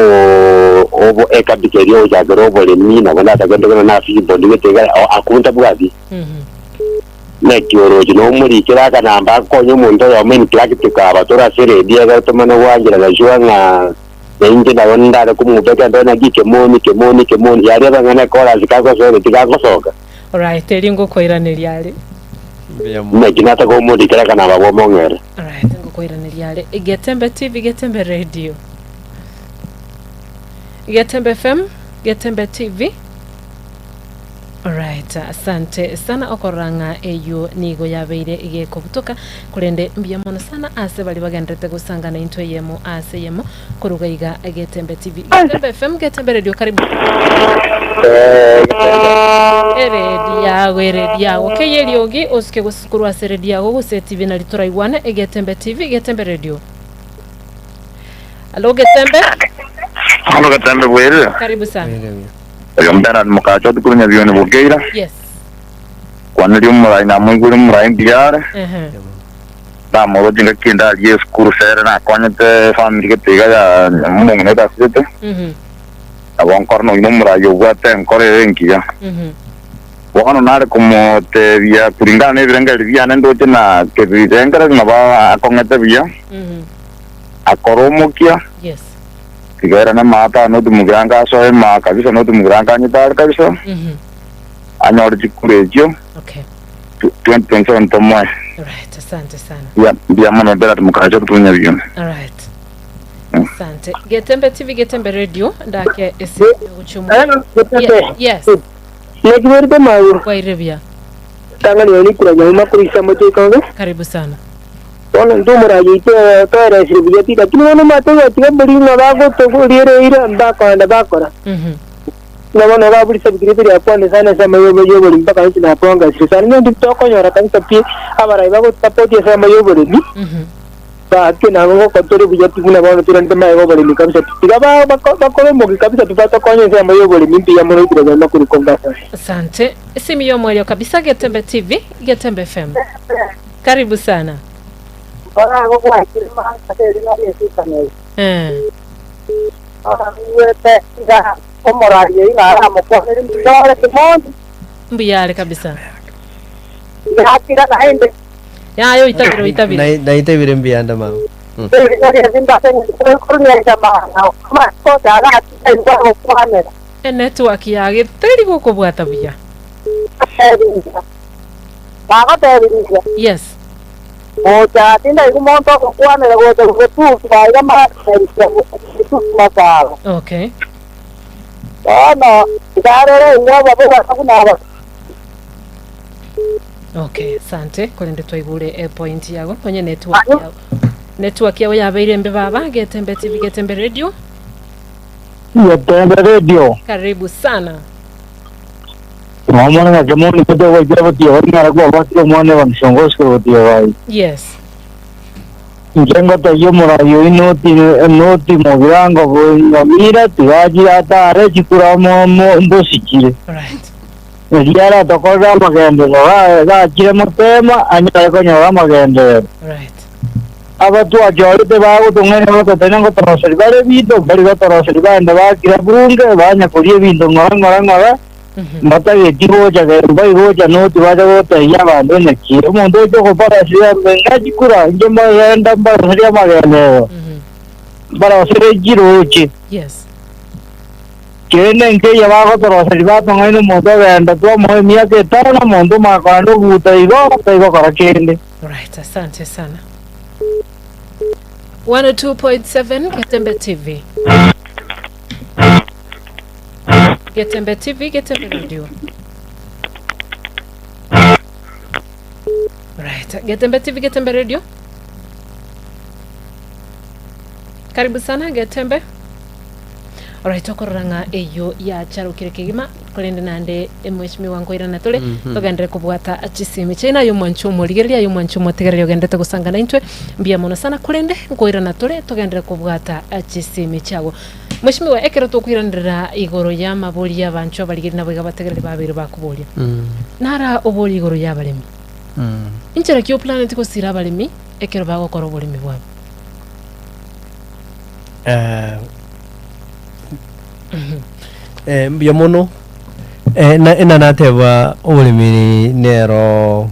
obo ecapital eria ogochakera oboremi nabo natagende kona na feasible gete iga akwo ntabwati. Naki oroche nomorikere akanamba akonye omonto oyomo in practical aba tore ase eredio ekero tomanye goancherana sure ng'a nainche nabo ndare komobeka ndore naki kemoni kemoni kemoni yaria bang'ana chorus kagosoka tigagosoka. Alright, eri ngokoiraneria are. Mbuya mono. Naki nataka omorikere akanamba bw'omong'ere. Alright, ngokoiraneria are Getembe TV, Getembe Radio. Getembe FM, Getembe TV. Alright, asante sana okorora ng'a eyio nigo yabeire gekobutoka korende mbuya mono sana ase baria bagenderete gosangana intwe eyemo ase eyemo koruga iga Getembe TV. Getembe FM, Getembe Radio, karibu. Eredi yago, eredi yago. Kei eriogi osuke gose korwa ase eredi yago gose etibi nari toraigwane Egetembe TV, Getembe Radio. Alo Getembe, Hano Getembe bwerire. karibu sana. Oyo Bernard Mokacha otukuru Nyabioni Bokeira. Yes. Kwaneria omorai namoigwere omorai mbuya are. Ehe. Namoroche ngaki ndarie esukuru sere nakonyete efamiri gete iga ya omong'ina oito asirete. Nabo nkore nonya na omorai obwate enkoro ere engiya. Bono nare komotebia kuringana nebirengererio biane ndoche na kebirengererio nabo akong'ete buya, akore omokia, Yes. tiga erane maate aa notimogera asoe maa kabisa notimogera anyete are kabisa, anyore chikura echio. Okay. 2027 tomoe. Right, asante sana. Mbuya mbuya mono Bernard Mukacha otutunya bione. Alright. Asante. Getembe TV, Getembe Radio, ndake ese guchumu. Getembe. Yes. Nekiberite magu Kwaire buya. tang'ani onikura nyauma kurisa mochekonge Karibu sana. bono intwe omoraia oito toeresire buya pi lakini bono omanyete gotiga mbori ng'a bagotogoriereire mbakoenda bakora Ng'a bono baburisa bikiri biria kwane sana ase amayobo y'oboremi mpaka inche napongesire sana. Ng'a intwe tokonyora kabisa pi abarai bagotusapoti ase amayo y'oboremi, gaki nabo ngokora tore buya pi buna bono toranete magega oboremi kabisa pi. Tiga ba- bako- bakore omokia kabisa pi batokonye ase amayo y'oboremi mbuya mono ekero nyuma korwa Mombasa. Asante. Simu y'omwerio kabisa Getembe TV, Getembe FM. Karibu sana. Eh. Omoraria oyio naramokwanere, Mbuya ore Simoni? Mbuya are kabisa. Nakira naende. Yaya oitabire oitabire. Naitabire mbuya ande mama. Enetwork yage teri gokobwata buya. Yes. Okay. Bono nkarora inwe ababe buna aba. Okay, asante korende twaigure e point yago onye network yago network yago yabeire embe baba getembe tv getembe radio Getembe radio. karibu sana Mwamona ng'ake moni kote gwaikire botiyo bari ng'ara kwabwatire omwana Evan Shongoske botiyo bai. yes Inche ngotebia omorai oyio noti noti mogirango bonyamira tigachire atare chikura mo mo mbosichire. Right. Erio aratokorere amagenderero ga gachire mapema anyare konyora amagenderero. Right. Aba twachorete bagotong'aina gototebia ngotoroseria bare ebinto, mbari gotoroseria bagende bakira bunge banya koria ebinto ng'ora ng'ora ng'ora. Mbatageti gocha gento mbari gocha noti bache gotebia abanto naki omonto ocha okobaroseria ng'a chikura inche mbagenda mbaroserie amagenderero, mbaroserie chiroche. Yes. Kende nkeiyo bagotoroseria batong'aina omonto ogenda twamoa emiaka etano omonto omanye kogenda obuta igo taigokora kende. Right, asante sana. 102.7 Getembe TV. Getembe TV, Getembe Radio. Right, Getembe TV, Getembe Radio. Karibu sana Getembe. Alright, tokorora ng'a eyio yacharokire kegima korende naende emweshimiwa nkoirana tore togenderere kobwata chisimi chiaino aye omwanchi omorigereria aye omwanchi omotegereria ogenderete gosanga naintwe mbuya mono sana korende nkoirana tore togenderere kobwata chisimi chiago Mweshimiwa, ekero tokoiranerera igoro y'amabori y'abanchwa abarigeri naboigo abategereri babeire bakoboria, nara oborie igoro y'abaremi. Inchera ki oplaneti gosira abaremi ekero bagokora oboremi bwabo? Eh, mbuya mono Eh, na ena nateba oboremi nero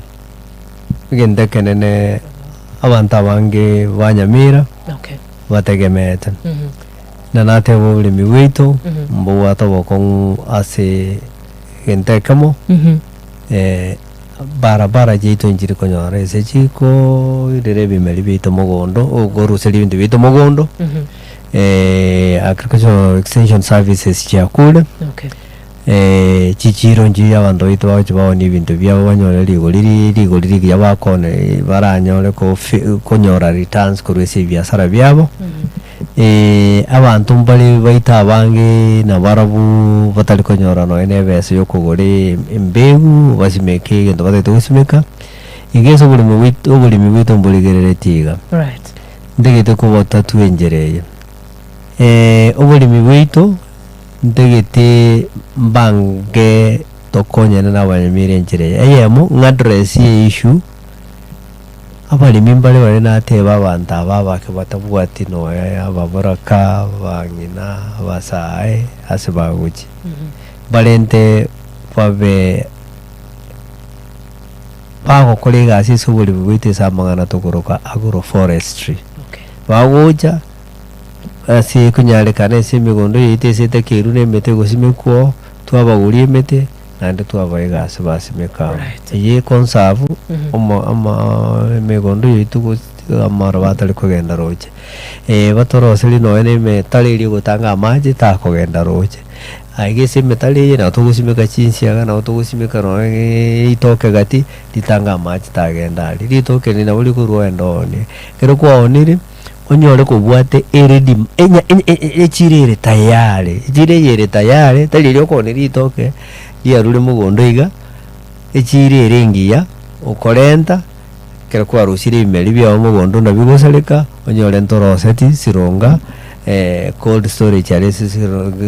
egento ekenene abanto abange ba Nyamira Okay. bategemeete. Na natebe oboremi bwaito mbobwate obokong'u ase egento ekemo, Barabara chiaito nchiri konyora ase chikoirera ebimeri biaito mogondo, okoruseria ebinto biaito mogondo, agricultural extension services chiakure, Okay. chichiro nchiria abanto baito bagochia baonie ebinto biabo banyore rigori ri rigori rigiya bakone baranyore kofi konyora returns korwa ase ebiasara biabo. Abanto mbare baito abange nabarabwo batari konyora nonya na ebesa yokogora embegu basimeke egento batagete gosimeka, iga ase oboremo bwaito oboremi bwaito mborigereretie iga. Right. Ntagete kobotatua enchera eye, oboremi bwaito ntagete mbange tokonyane na abanyamira enchera eye, eyemo ng'a address issue. Abaremi mbare bare natebe abanto aba abake batabwati nonya ababoraka, abang'ina, abasae ase bagochia, barente babe bagokora egasi ase oboremi bwaito ase amang'ana tokoroka agroforestry. Okay. Bagocha ase ekonyarekana ase emegondo yaito ase etakeirwe na emete egosimekwa oo, twabagoria emete. Naende twabaa egasi basimeka amo. Right. Eye ekonsafu omo ama emegondo yaito gose amaroba atari kogenda roche. Batoroserie nonya na emetaro eria egotanga amache takogenda roche. Aiga ase emetaro eye nabo togosimeka chinsiaga nabo togosimeka nonya ritoke gati ritange amache tagenda aria. Ritoke eri nabo rikorwa ogende oonie. Ekero kwaonire. Onyore kobwate eredi enya echiro ere tayari, echiro eye ere tayari, tari eria okoonia ritoke riarure mogondo iga, echiro ere engiya, okorenta, ekero kwarusire ebimeri biago mogondo nabio bigosareka, onyore ntoroseti sironga cold storage aria ase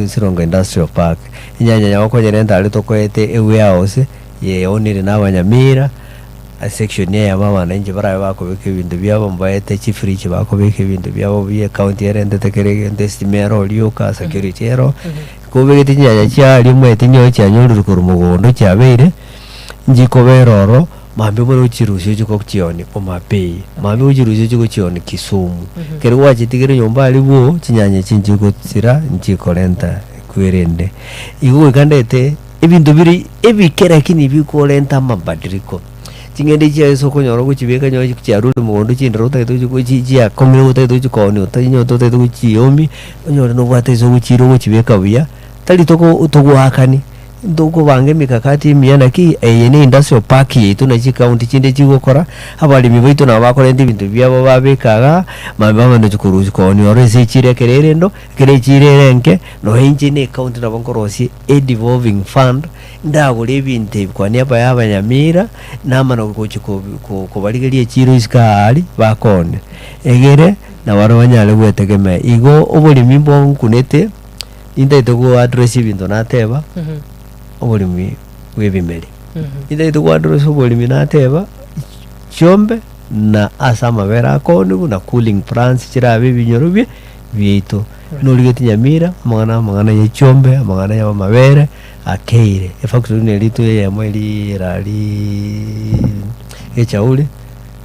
sironga industrial park. Enyanya yao okonyerenta aria tokoete ewarehouse, yeonire na abanyamira. Ase section eyemo abananchi barabe bakobeka ebinto biabo mbaete chifridge bakobeka ebinto biabo buya ecounty erentete kera egento estima ero rioka security ero kobegete chinyanya chia aria omanyete nyowe chianyorire korwa mogondo chiabeire nchikobera oro mambia omanye gochirusia ochie gochionia Homa Bay mambia ochirusie ochie gochionia Kisumu ekero gwachitigire nyomba aria bwo chinyanya echi nchigosira nchikorenta kwerende igo goika ndete. Ebinto bire ebike lakini bikorenta amabadiliko. Ching'ende chiaye ase okonyora ogochibeka nyowe chiarure mogondo chindoro otagete gochi gochi chiakong'ire otagete gochikoonia otanyete otagete gochiomia, onyore nobwate ase ogochiira ogochibeka buya, tari toko togoakani, ntokobanga emikakati emiya naki eye ne industrial park yaito na chikaunti chinde chigokora, abaremi baito nabo bakorenta ebinto biabo babeka igaa, mambia bamanye korusia koonia oro ase echiro ekero ere endo. Ekero echiro ere enke, nonya inche ne ecounty nabo nkorosia a devolving fund, ndagore ebinto ebi kwa niaba ya abanyamira, namana gochia kobi ko kobarigeria echiro isiko aaria, bakoonia. Egere, nabarabwo banyare gwetegemea. Igo oboremi mbonkunete, nintagete go address ebinto nateba, oboremi bwa ebimeri. Nintagete go address oboremi nateba, chiombe, na ase amabere akooniwa, na cooling plants chirabe ebinyoro bie. biaito. Norigetie nyamira, amang'ana amang'ana ye chiombe, amang'ana ya amabere, akeire. Efactory neri ritwe eyemo eria erari echauri,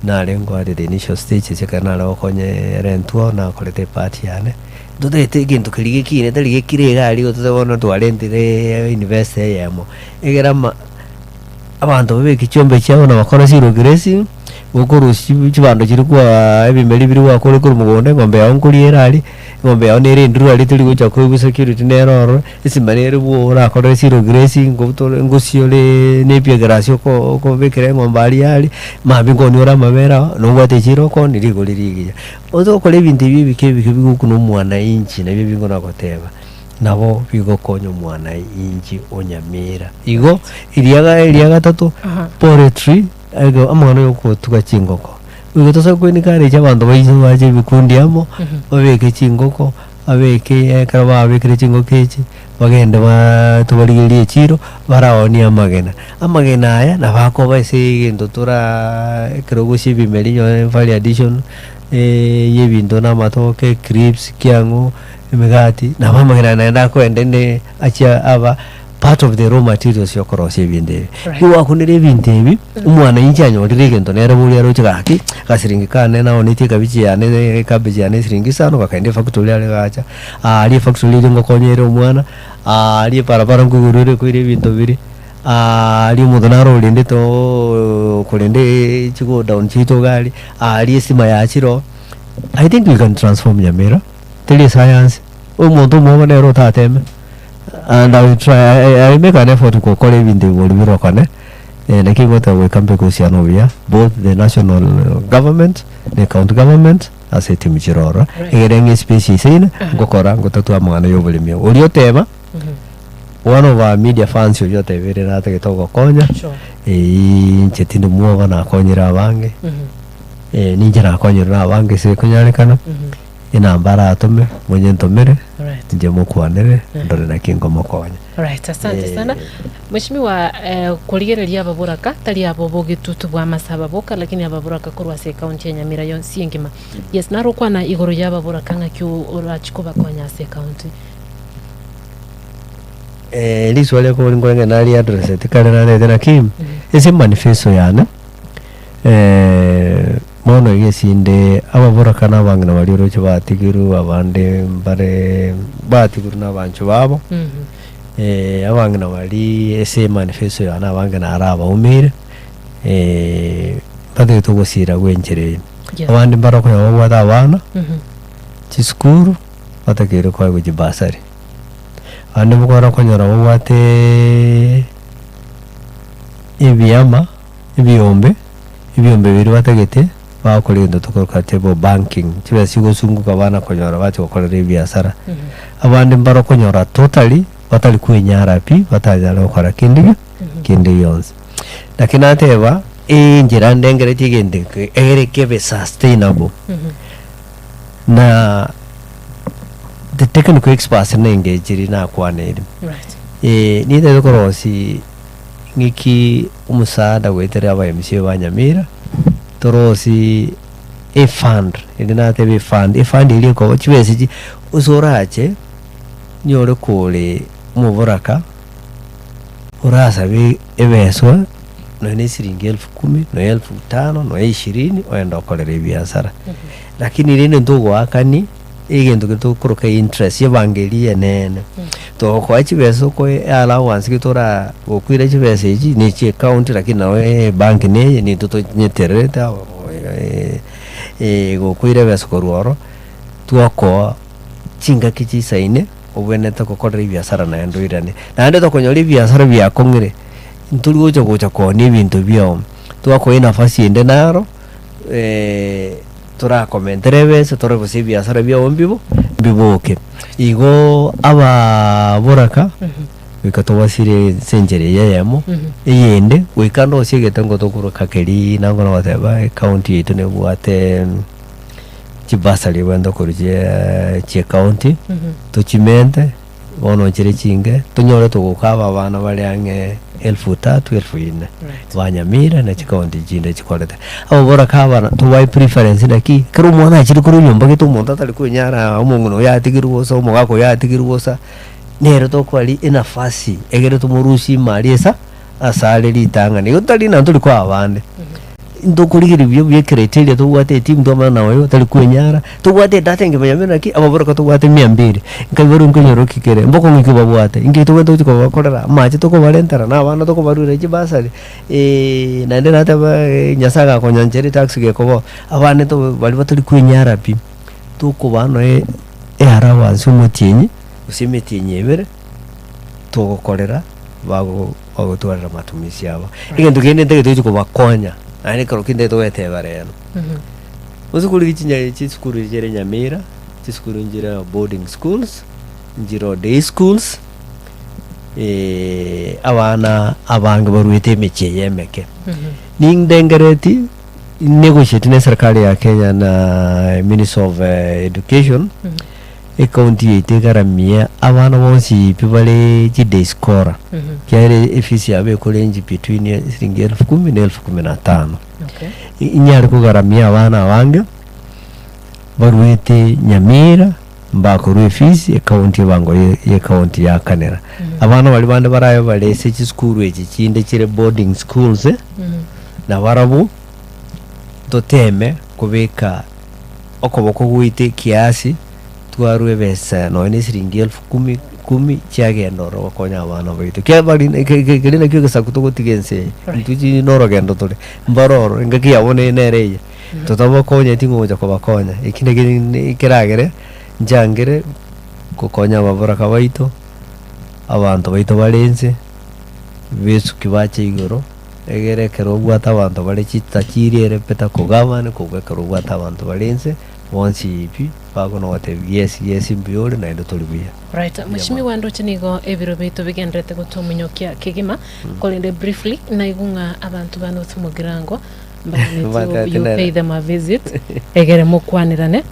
narenge at the initial stages ekero nare gokonya erentwo nakorete epart yane. Totagete egento keria gekine tari gekire iga aria igo tote bono twarentire investor eyemo, egere ama abanto babeke chiombe chiabo na bakore zero grazing, gokorusia chibando chiria kwaa ebimeri biria gwakore korwa mogondo, eng'ombe yago nkoria ere aria, eng'ombe yago nere enduru aria teri gocha koigwa security nere ororo, esima nere bwogo orakorere zero grazing, ngotore ngosiore na epiagrass oko okobekera eng'ombe aria aria, mambia nkonyore ore amabere ao, nobwate echiro okoonia rigori rigiya. Onsi gokora ebinto ebi ebike ebike bigokuna omwananchi nabio bikona goteba. Nabo bigokonya omwananchi o Nyamira. Igo eria eria gatato poultry ego amang'ana ya ogotuga chingoko. Igo tosoe ko encourage abanto baise bache ebikundi amo, babeke chingoko, babeke ekero babekire chingoko echi, bagende baa tobarigererie echiro, baraonie amagena. Amagena aya nabo akoba ase egento toraa ekero ogosia ebimeri nonye value addition ya ebinto na amatoke, crisps, kiang'o. Emegati, nabo amagena naende akoenda inde achie aba part of the raw materials yokorosia ebinto ebi. Right. Igo gwakunire ebinto ebi, omwananchi anyorire egento nere boria aroche gaki, agasiringi kane naonetie ekabichi yane ecabbage yane esiringi isano gakaenda efactory are gacha, aria efactory eria ngokonya ere omwana, aria ebarabara nkoigoro ere koira ebinto biria. Aaria omonto naro orendete oo korende chigodown chiaito iga aria, aaria estima yachire oo, I think we can transform Nyamira, teri esayansi, omonto omwobo nere otateme, and I will try, I I make an effort gokora ebinto ebi boria birokane, naki ngoteba goika mbeke uhusiano obuya, both the national government, na ecounty government, ase etimu chire ororo, Right. egere ng'a espace eisaine, ngokora ngotatua amang'ana ya oboremi obo. Oria oteba. One of our media fans oyio otebire natagete ogokonya, Sure. inche tindi mwoba nakonyire abange, ninche nakonyire na abange ase ekonyarekana, enamba aratome, monyentomere, Alright. inche mokwanere, ndore naki nkomokonya. Alright, asante sana. Mheshimiwa, korigereria ababoraka tari abo bogetutu bwa amasaba boka lakini ababoraka korwa ase ekaunti ya Nyamira yonsi engima. Yes, naro okwana igoro ya ababoraka ng'aki orachi kobakonya ase ekaunti. Riswali ekobori nkorenge nari addresseti kare narete naki, ase emanifesto yane, bono iga esinde ababoraka na abang'ina baria oroche batigirwe abande mbare batigirwe na abanchwa babo, abang'ina baria ase emanifesto yane abange naro abaumeire, mbatagete ogosira gwa enchera eye. Abande mbare okonyora babwate abana, chisukuru. Batakeire koegwa chibasari. Abande mbokora okonyora babwate ebiama, ebiombe, ebiombe biria batagete bagokora egento tokoroka table banking, chibesa chigosunguka bana konyora bacha gokorera ebiasara. Abande mbare okonyora totally batari kwenyara pi, batanyare gokora kende ki? Kende gionsi. Lakini nateba, enchera ndengeretie egento eke, egere kebe sustainable. Na the technical experts nengechiri nakwaneire. Right. Eh, nintagete korosi ng'iki omosaada goetera aba MCA ba Nyamira, torosi efund, eri nateba efund, efund eria ekoba chibesa echi, ase orache, nyore kore omoboraka, orasabe ebeswa nonya na esiringi elfu kumi, nonya elfu tano, nonya ishirini, ogende okorere ebiasara. Lakini rende ntogoakani egento keria tokoroka interest ebango eria enene. Togokoa chibesa okoe allowance gete ora gokoira chibesa echi ne chia ecounty lakini nabo ebank neye nintwe tonyetererete abo gokoira ebesa korwa ororo, twakoa chingaki chisaine obwenerete gokorera ebiasara naende oirane. Naende tokonyora ebiasara biakong'ire, ntori gocha gocha koonia ebinto biao, twakoa enafasi ende naro. torakomentere ebesa tore gose ebiasara biao mbibo mbiboke. Igo ababoraka goika tobasire ase enchera eye eyemo, eyende goika ndosie egetengo tokoroka keria nang'o nagoteba ecounty yaito nebwate chibasari ebwenerete korwa chia chiecounty, tochimente. Bono nchire chinge, tonyore togokaba abana bare ang'e elfu tatu, elfu inne, ba Nyamira na chikaunti chinde chikorete. Abo boraka abana tobae preference naki, ekero omwana achire korwa nyomba gete omonto atari kwenyara omong'ina oyo atigirwe bosa, omogaka oyo atigirwe bosa, nere tokoa enafasi egere tomorusie ime aria esa asare ritang'ani. Igo tari ng'a ntori koa abande. Ntokorigereria buya buya ecriteria tobwate etimu twamanya na oyo tari kwenyara, tobwate edata engima yamina naki ababoraka tobwate mia mbili, nkai barwe nkonyora ki kere, mbokong'u ki babwate, inki tobwenerete gochia kobakorera, amache tokobarentera, na abana tokobaruera chibasari, naende nateba nyasaye agakonyanchera etax gekoba oo, abande to baria batari kwenyara pi, tokobaa noe eallowance omotienyi, gose emetienyi ebere, togokorera bago bagotwarera amatumisi abo. Egento kende ntagete gochia kobakonya, naende ekero kende ntagete goeteba rero. Gose korigia chinya chisukuru chire Nyamira, chisukuru nchire boarding schools, nchire day schools, abana abange baruete emechie eye emeke. Nindengereti, negotiate na eserikari ya Kenya na minister of education. Ecounty yaito egaramie abana bonsi pi bare chiday scholar, ekiagera efees yabo ekorange between esiringi elfu kumi na elfu kumi na tano. Inyare kogaramia abana abange baruete Nyamira mbakorwa efees ecounty ebango ye ecounty yakanera. Abana baria bande barabe bare ase chisukuru echi chinde chire boarding schools, nabarabwo toteme kobeka. Okoboko gwaito ekiasi, twarua ebesa nonya ne esiringi elfu kumi. ikomi chiagenda ororo gokonya abana baito. Kiabari ke- ke- keria nakio egesaku togotiga ense eye. Right. Intwe chi norogendo tore, mbare ororo, engaki yabo ne nere eye. Totabakonyeti ng'a ogocha kobakonya, eki naki ne keragere nchangere gokonya ababoraka baito, abanto baito bare inse, besuki bache igoro, egere ekero obwate abanto bare chitachiri ere better kogavana kobua ekero obwate abanto bare inse, bonsi pi, bakona gotebia yes yes mbuya ore naende tori buya. Right, Mbuya mono. Mheshimiwa ndoche nigo ebiro biaito bigendererete gotominyokia kegima, korende briefly naigwe ng'a abanto ba North Mugirango mbaganeti Mbatete you nere. pay them a visit egere mokwanerane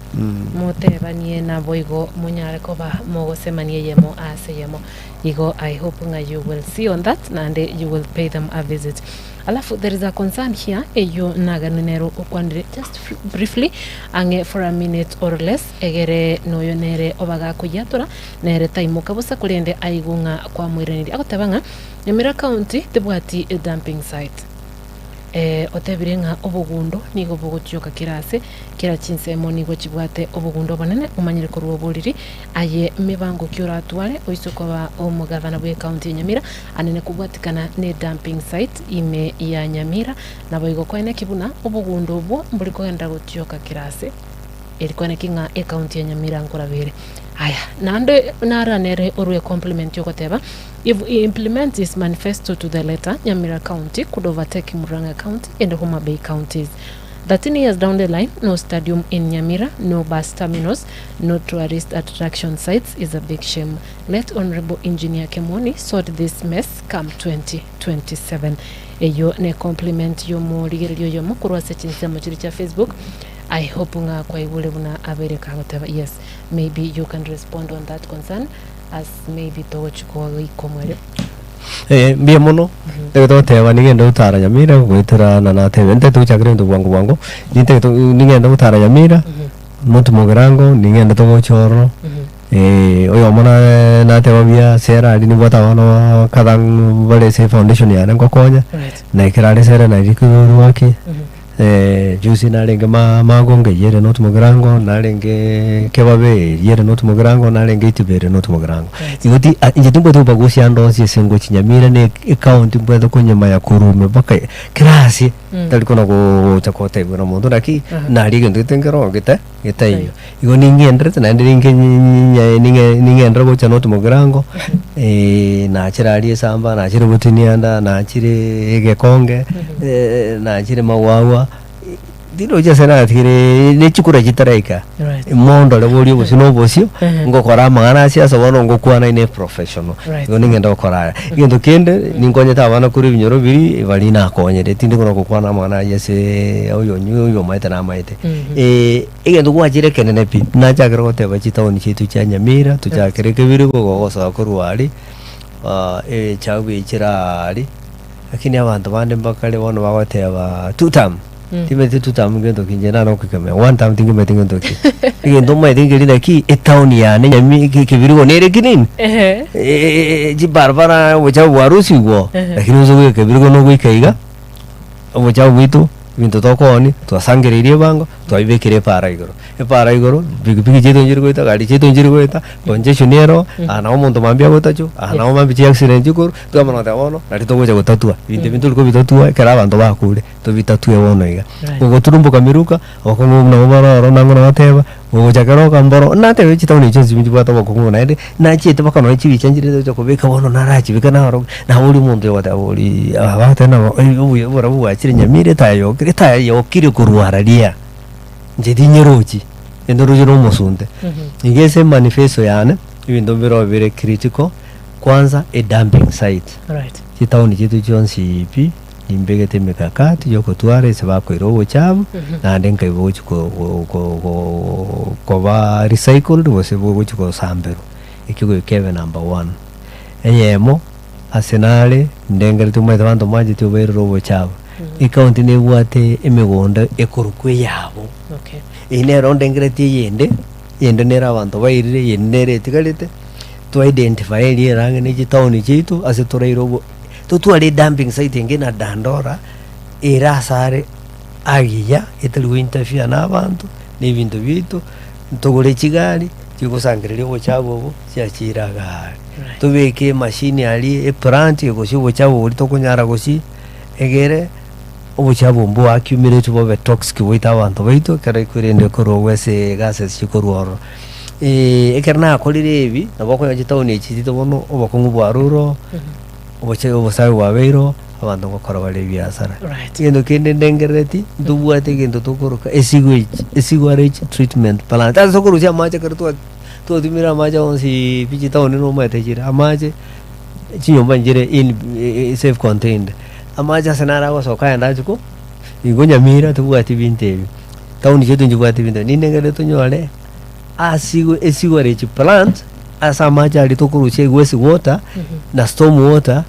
motebanie naboigo monyare koba mogosemania eyemo ase eyemo. Igo I hope ng'a you will see on that naende you will pay them a visit. Alafu there is a concern here eyio naganwe nero okwanire just briefly ang'e for a minute or less egere noyo nere obagakoyiatora nere taimoka bosa korende aigwe ng'a kwamoiraneria agoteba ng'a Nyamira county tebwati dumping site. Otebire ng'a obogundo nigo bogotioka kera ase, kera chinsemo nigo chibwate obogundo obonene omanyire korwa oboriri. Aye mebango ki oratware oise koba omogavana bw'ecounty ya Nyamira anene kobwatikana ne dumping site ime ya Nyamira. Naboigo koeneki buna obogundo obwo mbori kogenderera gotioka kera ase. Eri koeneki ng'a ecounty ya Nyamira nkoraba ere. Aya, naende nara nere orue compliment ogoteba If he implements his manifesto to the letter, Nyamira County could overtake Murang'a County and Homa Bay counties. 13 years down the line, no stadium in Nyamira, no bus terminals, no tourist attraction sites is a big shame. Let Honorable Engineer Kemoni sort this mess come 2027. Eyio ne compliment y'omorigereria oyomo korwa ase chinsemo chiria chia Facebook. I hope ng'a kwaigure buna abeire kagoteba. Yes, maybe you can respond on that concern. As maybe togochia kogoika omweri. Eh, mbuya mono ntagete goteba nigende gotara Nyamira goetera na natebe ntagete gochakera ebinto bwango bwango nintagete nigende gotara Nyamira not Mugirango nigende togocha ororo oyomo na nateba buya sera aria nibwate abana kadhaa bare ase efoundation yane ngokonya Right. na ekero are sera nari korwaki Juzi narenge Magongo eyio ere North Mugirango, narenge Kebabe eyio ere North Mugirango, narenge Itibo ere North Mugirango. Igo ti inche timbwati obobagusi ande onsi ase ngochia Nyamira na ecounty mbwate konyemaya korwa ime mpaka kera ase, tari kona gocha gotebiwa na omonto naki naria egento gete nkeroo gete getaiyo. Igo ning'enderete naende ninge ning'enderere gocha North Mugirango, nachire aria esamba, nachire Butinianda, nachire Egekonge, nachire Magwagwa, tindochi ase natigire ne chikura chitaraika, Right. mondore boria obosio na obosio, Ehe. ngokora amang'ana ase ase bono ngokwana ine professional. Right. Igo ning'ende gokora aya. Egento kende, ninkonyete abana korwa ebinyoro biria, baria nakonyire, tindi kona gokwana amang'ana ayio ase oyonywe oyomaete namaete. Egento gwachire ekenene pi, nachakire goteba chitaoni chiaito chia Nyamira, tochakere Kebirigo, gogosoa korwa aria, echagu echire aaria, lakini abanto bande mbakare bono bagoteba two term, timanyeti two term ngento ki inche nare gokemenya, one term tinkemanyeti ngento ki. Egento omanyete nkeri naki, etown yane Nyami Kebirigo nere clean, chibarabara obochafu bwarusigwe oo, lakini onsi goika Kebirigo nogoika iga. Obochao bwaito, ebinto tokoonia, twasangereirie ebango, twabibekire epaara igoro. Epaara igoro, pikipiki chiaito nchiri goeta, gari chiaito nchiri goeta, congestion ero, aa nabo omonto mambia agotachwa, aa nabo mambia chiaccident chikorwa, twamanya goteba bono, nari togocha gotatua. Ebinto ebi ntori kobitatua ekero abanto bakure, tobitatue bono iga. Right. Gogoturumboka miruka, obokong'u buna nabo bare ororo nang'o nagoteba, gogocha keroka mboro, natebe chitaoni echio chionsi chibwate obokong'u naende, nachiete mpaka nonye chibicha nchire gocha kobeka bono narachibeke naroke, naboria omonto oyo ogoteba boria aba bagoteba nabo obuya oborabu bwachire Nyamira etaya yokire, etaya yokire korwa araria, inche tinyerochi, gento nroche na omosunte. Iga ase emanifesto yane, ebinto mbirobio bire critical, kwanza edumping site, Right. chitaoni chiaito chionsi pi. Nimbegete emekakati y'ogotwara ase bakoira obochafu, naende nkaigwa gochia koba recycled gose gochia gosamberwa. Ekio goika ebe number one. Eyemo, ase nare ndengereti omanyete abanto mbancheti obairere obochafu, ecounty nebwate emegondo ekorokwa eyabo. Okay. Eyio nero ndengereti eyende, eyende nere abanto bairire, eyende nere etigarete, to identify eria ere ang'e ne chitown chiaito ase toraire obo. Totware edumping site enge na Dandora ere asare agiya etari go interfere na abanto na ebinto biaito, ntogore chigari. Chigosangereria obochabu obo, chiachire iga aria. Tobeke emashini aria, eplant egosia obochabu boria tokonyara gosia, egere obochabu obo mbo accumulate bobe toxic boite abanto baito, ekero ekwerende korwa obwo ase gases chikorwa ororo. Ekero nakorire ebi, nabo okonyora chitaoni echi chiaito bono obokong'u bwarure oo, oboche obosabi bwabeire oo, abanto ngokora bare ebiasara. Right. Egento kende ndengerereti, ntobwate egento tokoroka esewage, esewerage treatment plant. Ase tokorusia amache ekero twa twatumire amache onsi pi chitaoni nomanyete chire, amache chinyomba nchire in self contained. Amache ase naro agosoka aye aende ko, igo Nyamira tobwati ebinto ebi, town chiaito nchibwati ebinto ebi. Nindengere tonyore ase esewerage plant, ase amache aria tokorusia waste water na storm water.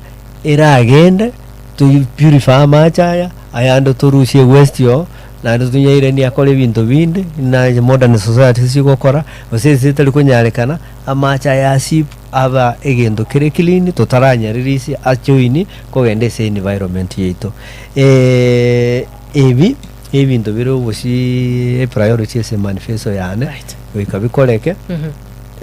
Eragende to purify amache aya, ayande torusie waste oo, naende tonyairanie akore ebinto binde, buna modern society chigokora, gose ase etari konyarekana, amache aya asip aba egento kere clean totaranyarerisia ajoin kogenda ase environment yaito. Ebi, ebinto bire obosie epriority ase emanifesto yane, Right. goika bikoreke,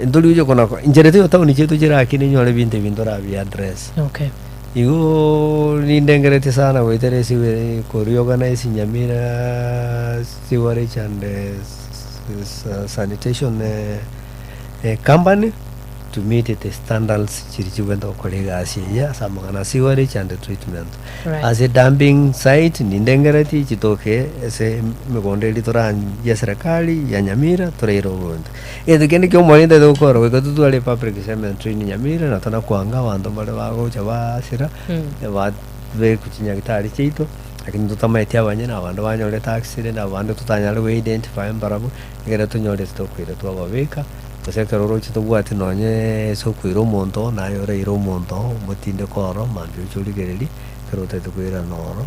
ntori gocha kona inchera teiyo town chiaito chirakine onyore ebinto ebi ntorabi address. Okay. Igooo nindengeretie sana goetera esiwe ko reorganize Nyamira sewerage and sanitation company to meet the standards chiria chigwenta gokora egasi eye ase amang'ana a sewerage and treatment. Right. Ase dumping site nindengeretie chitoke ase emegondo eria toranchie eserekari ya Nyamira toraire oboronge. Egento kende kia omorembe ntagete gokora goika totware public cemetery in Nyamira na tona kwanga abanto mbare bagocha baasira, babekwe chinyagitari chiaito, lakini totamaeti abanyene abande banyorete accident abande totanyare go identify mbarabwo, ekere tonyore ase tokoira twababeka, gose ekero oroche tobwati nonye ase okoira omonto oo naye oraire omonto oo omotindeke oro mambia oche origererie, ekero otagete koirana oro,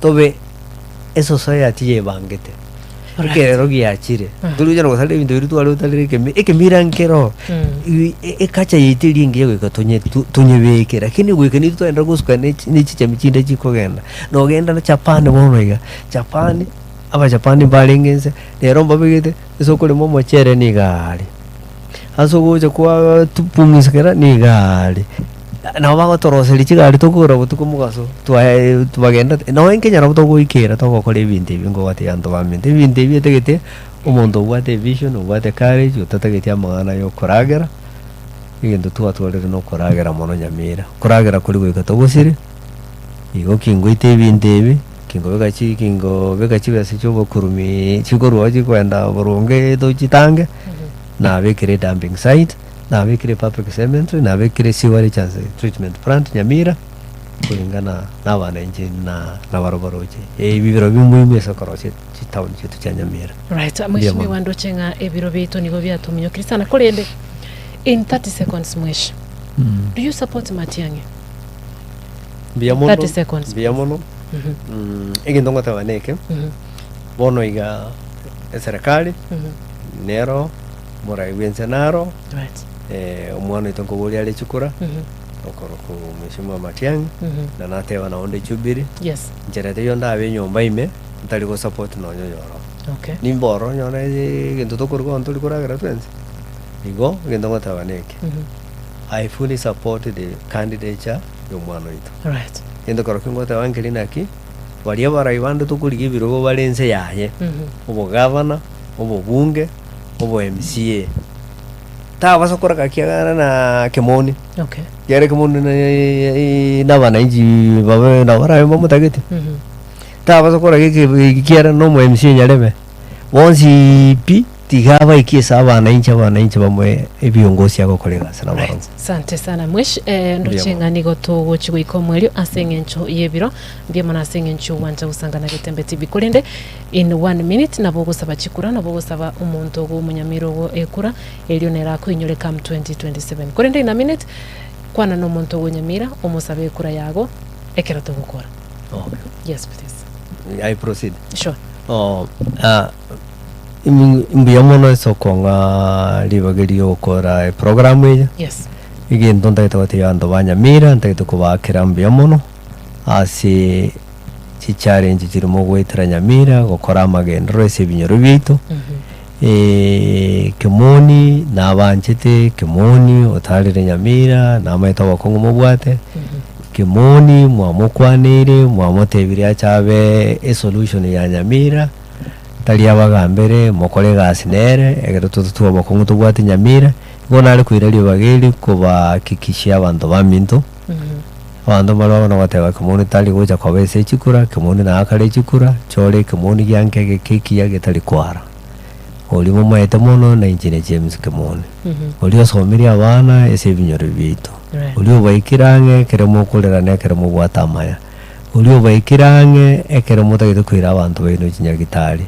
tobe esociety yebangete. Ekerero giachire, tori gocha na gosaria ebinto biria tware gotarera ekemi ekemira nkero, eculture yaito eria engiya goika tonye tonyebeke lakini goika nigo twagenderera gosuka ne chi ne chichemi chinde chikogenda. Nogenda na Japan bono iga, Japan, abajapani mbarenge inse, rero mbabegete ase okorema omochere nigo are, ase ogocha kwa tupumzikera nigo are, nabo bagotoroseria chigari tokogora botuko mogaso twaye twagendete nonye nkenya nabo togoikera togokora ebinto ebi nkogotebia abanto baminto. Ebinto ebi etagete omonto obwate evision, obwate courage, otatageti amang'ana ya okoragera, egento twatwarire na okoragera mono nyamira. Koragera koria goika togosire, igo kingoita ebinto ebi, kingobeka chi kingobeka chibesa chia obokurumiii chikorwa chikoenda boronge tochitange, nabekire edumping site. Nabekire public cemetery, nabekire sewerage and treatment plant Nyamira, kulingana na abananchi na nabarabwo baroche. Ebi biro bimuhimu ase okorosia chitown chiaito chia Nyamira. Right, Mbuya mheshimiwa mono. ndoche ng'a ebiro biaito nigo biatominyokirie sana korende in 30 seconds mweshi do you support Matiang'i? Mbuya mono, 30 seconds, mbuya mono. Egento ngoteba neke, bono iga eserekari nero Morai bw'ense naro, Right. omwana oito nkoboria are chikura, okorokwa Mheshimiwa Matiang'i, na nateba nao onde Jubilee, Yes. nchera teiyo ndabe enyomba ime, ntari go support nonye oyoro. Okay. Nimbe ororo nyore egento tokoruga bono tori koragera twensi. Igo, egento ngoteba neke, I fully support the candidature ya omwana oito. Right. Egento korokio ngoteba nkeri naki, baria abarai bande tokorigia ebirogo bare ense yaye, obogavana, obobunge, obo MCA. Tabasa koraka kiagera na kemoni. Okay. Kiagera kemoni na na abananchi babe nabo barabe mbamotagete. Tabasa koraka eke kiagera na omo MCA nyarebe. Bonsi pi tiga abaikie ase abananchi abananchi bamoe ebiongosi agokora egasi nabarabwo. Right. Sante sana mwesh eh, ndoche Mbuya ng'a mono. nigo togochi goika omwerio ase eng'encho y'ebiro mbuya mono ase eng'encho y'ogwancha gosangana Getembe TV korende In one minute nabo ogosaba chikura nabo ogosaba omonto ogo omonyamira ogo ekura erio nere akoinyore come 2027 korende in a minute kwana na omonto ogo nyamira omosabe ekura yago ekero togokora Okay. yes please I proceed. sure Oh, ah, imi- mbuya mono ase okong'a ribaga erio gokora eprogram eye. yes Egento ntagete gotebia abanto ba Nyamira, ntagete kobaakera mbuya mono ase chichallenge chiri mogoetera Nyamira, gokora amagenderero ase ebinyoro biaito. Kemoni nabanchete, Kemoni otarire Nyamira, namaete obokong'u mobwate, Kemoni mwamokwaneire, mwamotebirie ache abe esolution ya Nyamira, tari abagambere mokore egasi nere, ekero tototwe obokong'u tobwate Nyamira, igo nare koira ribaga eri kobahakikishia abanto baminto, abanto mbare bono goteba Kemoni tari gocha koba ase echikura, Kemoni naakare echikura, chore ekemoni gianke egeke ekiya getari kwara. Oria momaete mono na inche ne James Kemoni, oria osomirie abana ase ebinyoro biaito, oria obaikire ang'e ekero mokorera na ekero mobwate amaya, oria obaikire ang'e ekero motagete koira abanto baino chinyagitari,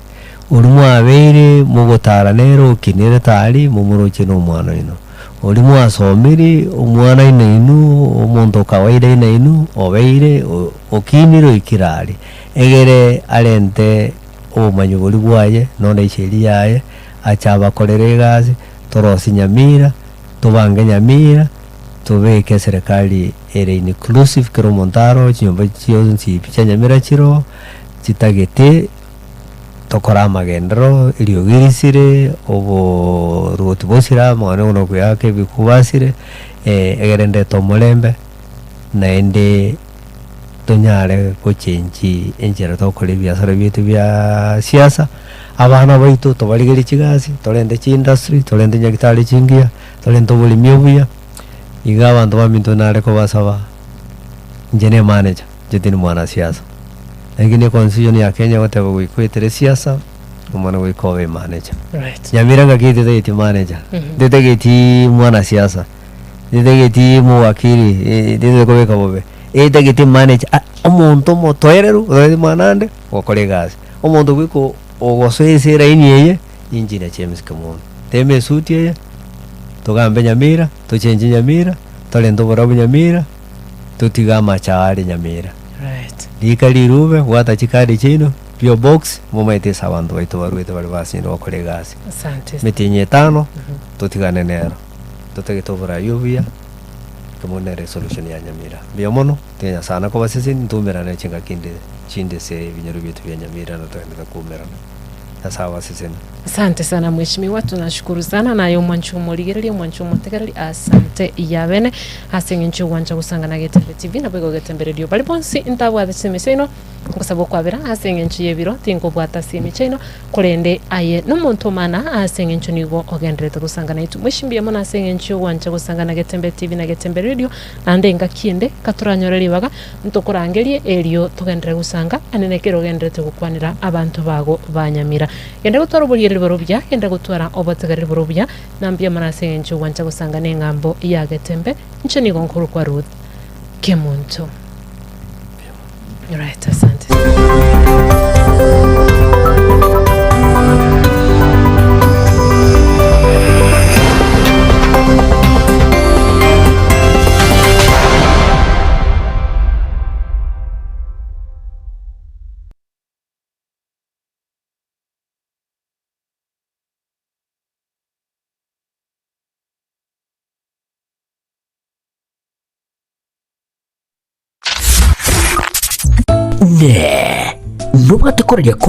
oria mwabeire mogotara nere okinire tari momoroche na omwana oino, oria mwasomirie omwana ina inwe, omonto o kawaida ina inwe, obeire okinire oikire aria, egere arente. Obomanyi boria bwaye, nonya esheria yaye, ache abakorere egasi, torosie nyamira, tobange nyamira, tobeke eserekari ere inclusive kera omonto aro, chinyomba chionsi pi chia nyamira chiroo, chitagete tokore amagenderero, eriogi risire, oboruoti bosire amang'ana buna okoyaka ebikuba asire, egere ndete omorembe, naende. tonyare gochenchi enchera togokora ebiasara biaito bia siasa, abana baito tobarigerie chigasi, torente chiindustry, torente nyagetari chingiya, torente oboremi obuya, iga abanto baminto nare kobasaba, inche na emanager, inche tindi mwanasiasa. Lakini econstitution ya Kenya egoteba goika oetere siasa, omana goika obe emanager. Right. Nyamira ngaki tetageti manager, tetageti mwanasiasa. Etageti mowakili, etagete kobeka bobe, etagete manager, ah omonto omotoereru otagete mwana ande ogokora egasi. Omonto bweka ogosoa ase eraini eye, inche na James Kimani. Tema esuti eye, togambe Nyamira, tochenche Nyamira, torente oborabu Nyamira, totige amache are Nyamira. Right. Rika rirube, bwata chikadi chiaino, P.O. Box, momaete ase abanto baito baruete bare basinire gokora egasi. Asante. Emetienyi etano, totigane nero. Totagete oborai obuya, ekemo nere esolution ya Nyamira. Mbuya mono, tiga Nyasaye nakobaseseni, ntoumerane chingaki inde chinde ase ebinyoro biaito bia Nyamira na togenderere koumerana. Nyasaye abaseseni. Asante sana mheshimiwa, tunashukuru sana naye omwanchi omorigereria omwanchi omotegereri asante yabene ase eng'encho yogwancha gosangana Getembe TV naboigo Getembe Radio bari bonsi ntabwate chisemi chiaino Ngosaba okwabera ase engencho y'ebiro, tinkobwata ase emiche yaino, korende aye nomonto omana ase engencho nigo ogendererete gosanga naintwe. Moichi mbuya mono ase engencho y'ogwancha gosanga na Getembe TV na Getembe Radio, naende engaki ende katoranyore ribaga, ntokorangerie erio togenderere gosanga, naende nekero ogendererete gokwanera abanto bago ba Nyamira. Genda gotwara oboriereri bore obuya, genda gotwara obotegereri bore obuya, na mbuya mono ase engencho y'ogwancha gosanga neng'ambo ya Getembe. Inche nigo nkorokwa Ruth Kemunto. Right, asante. Inee! Nobwate koraria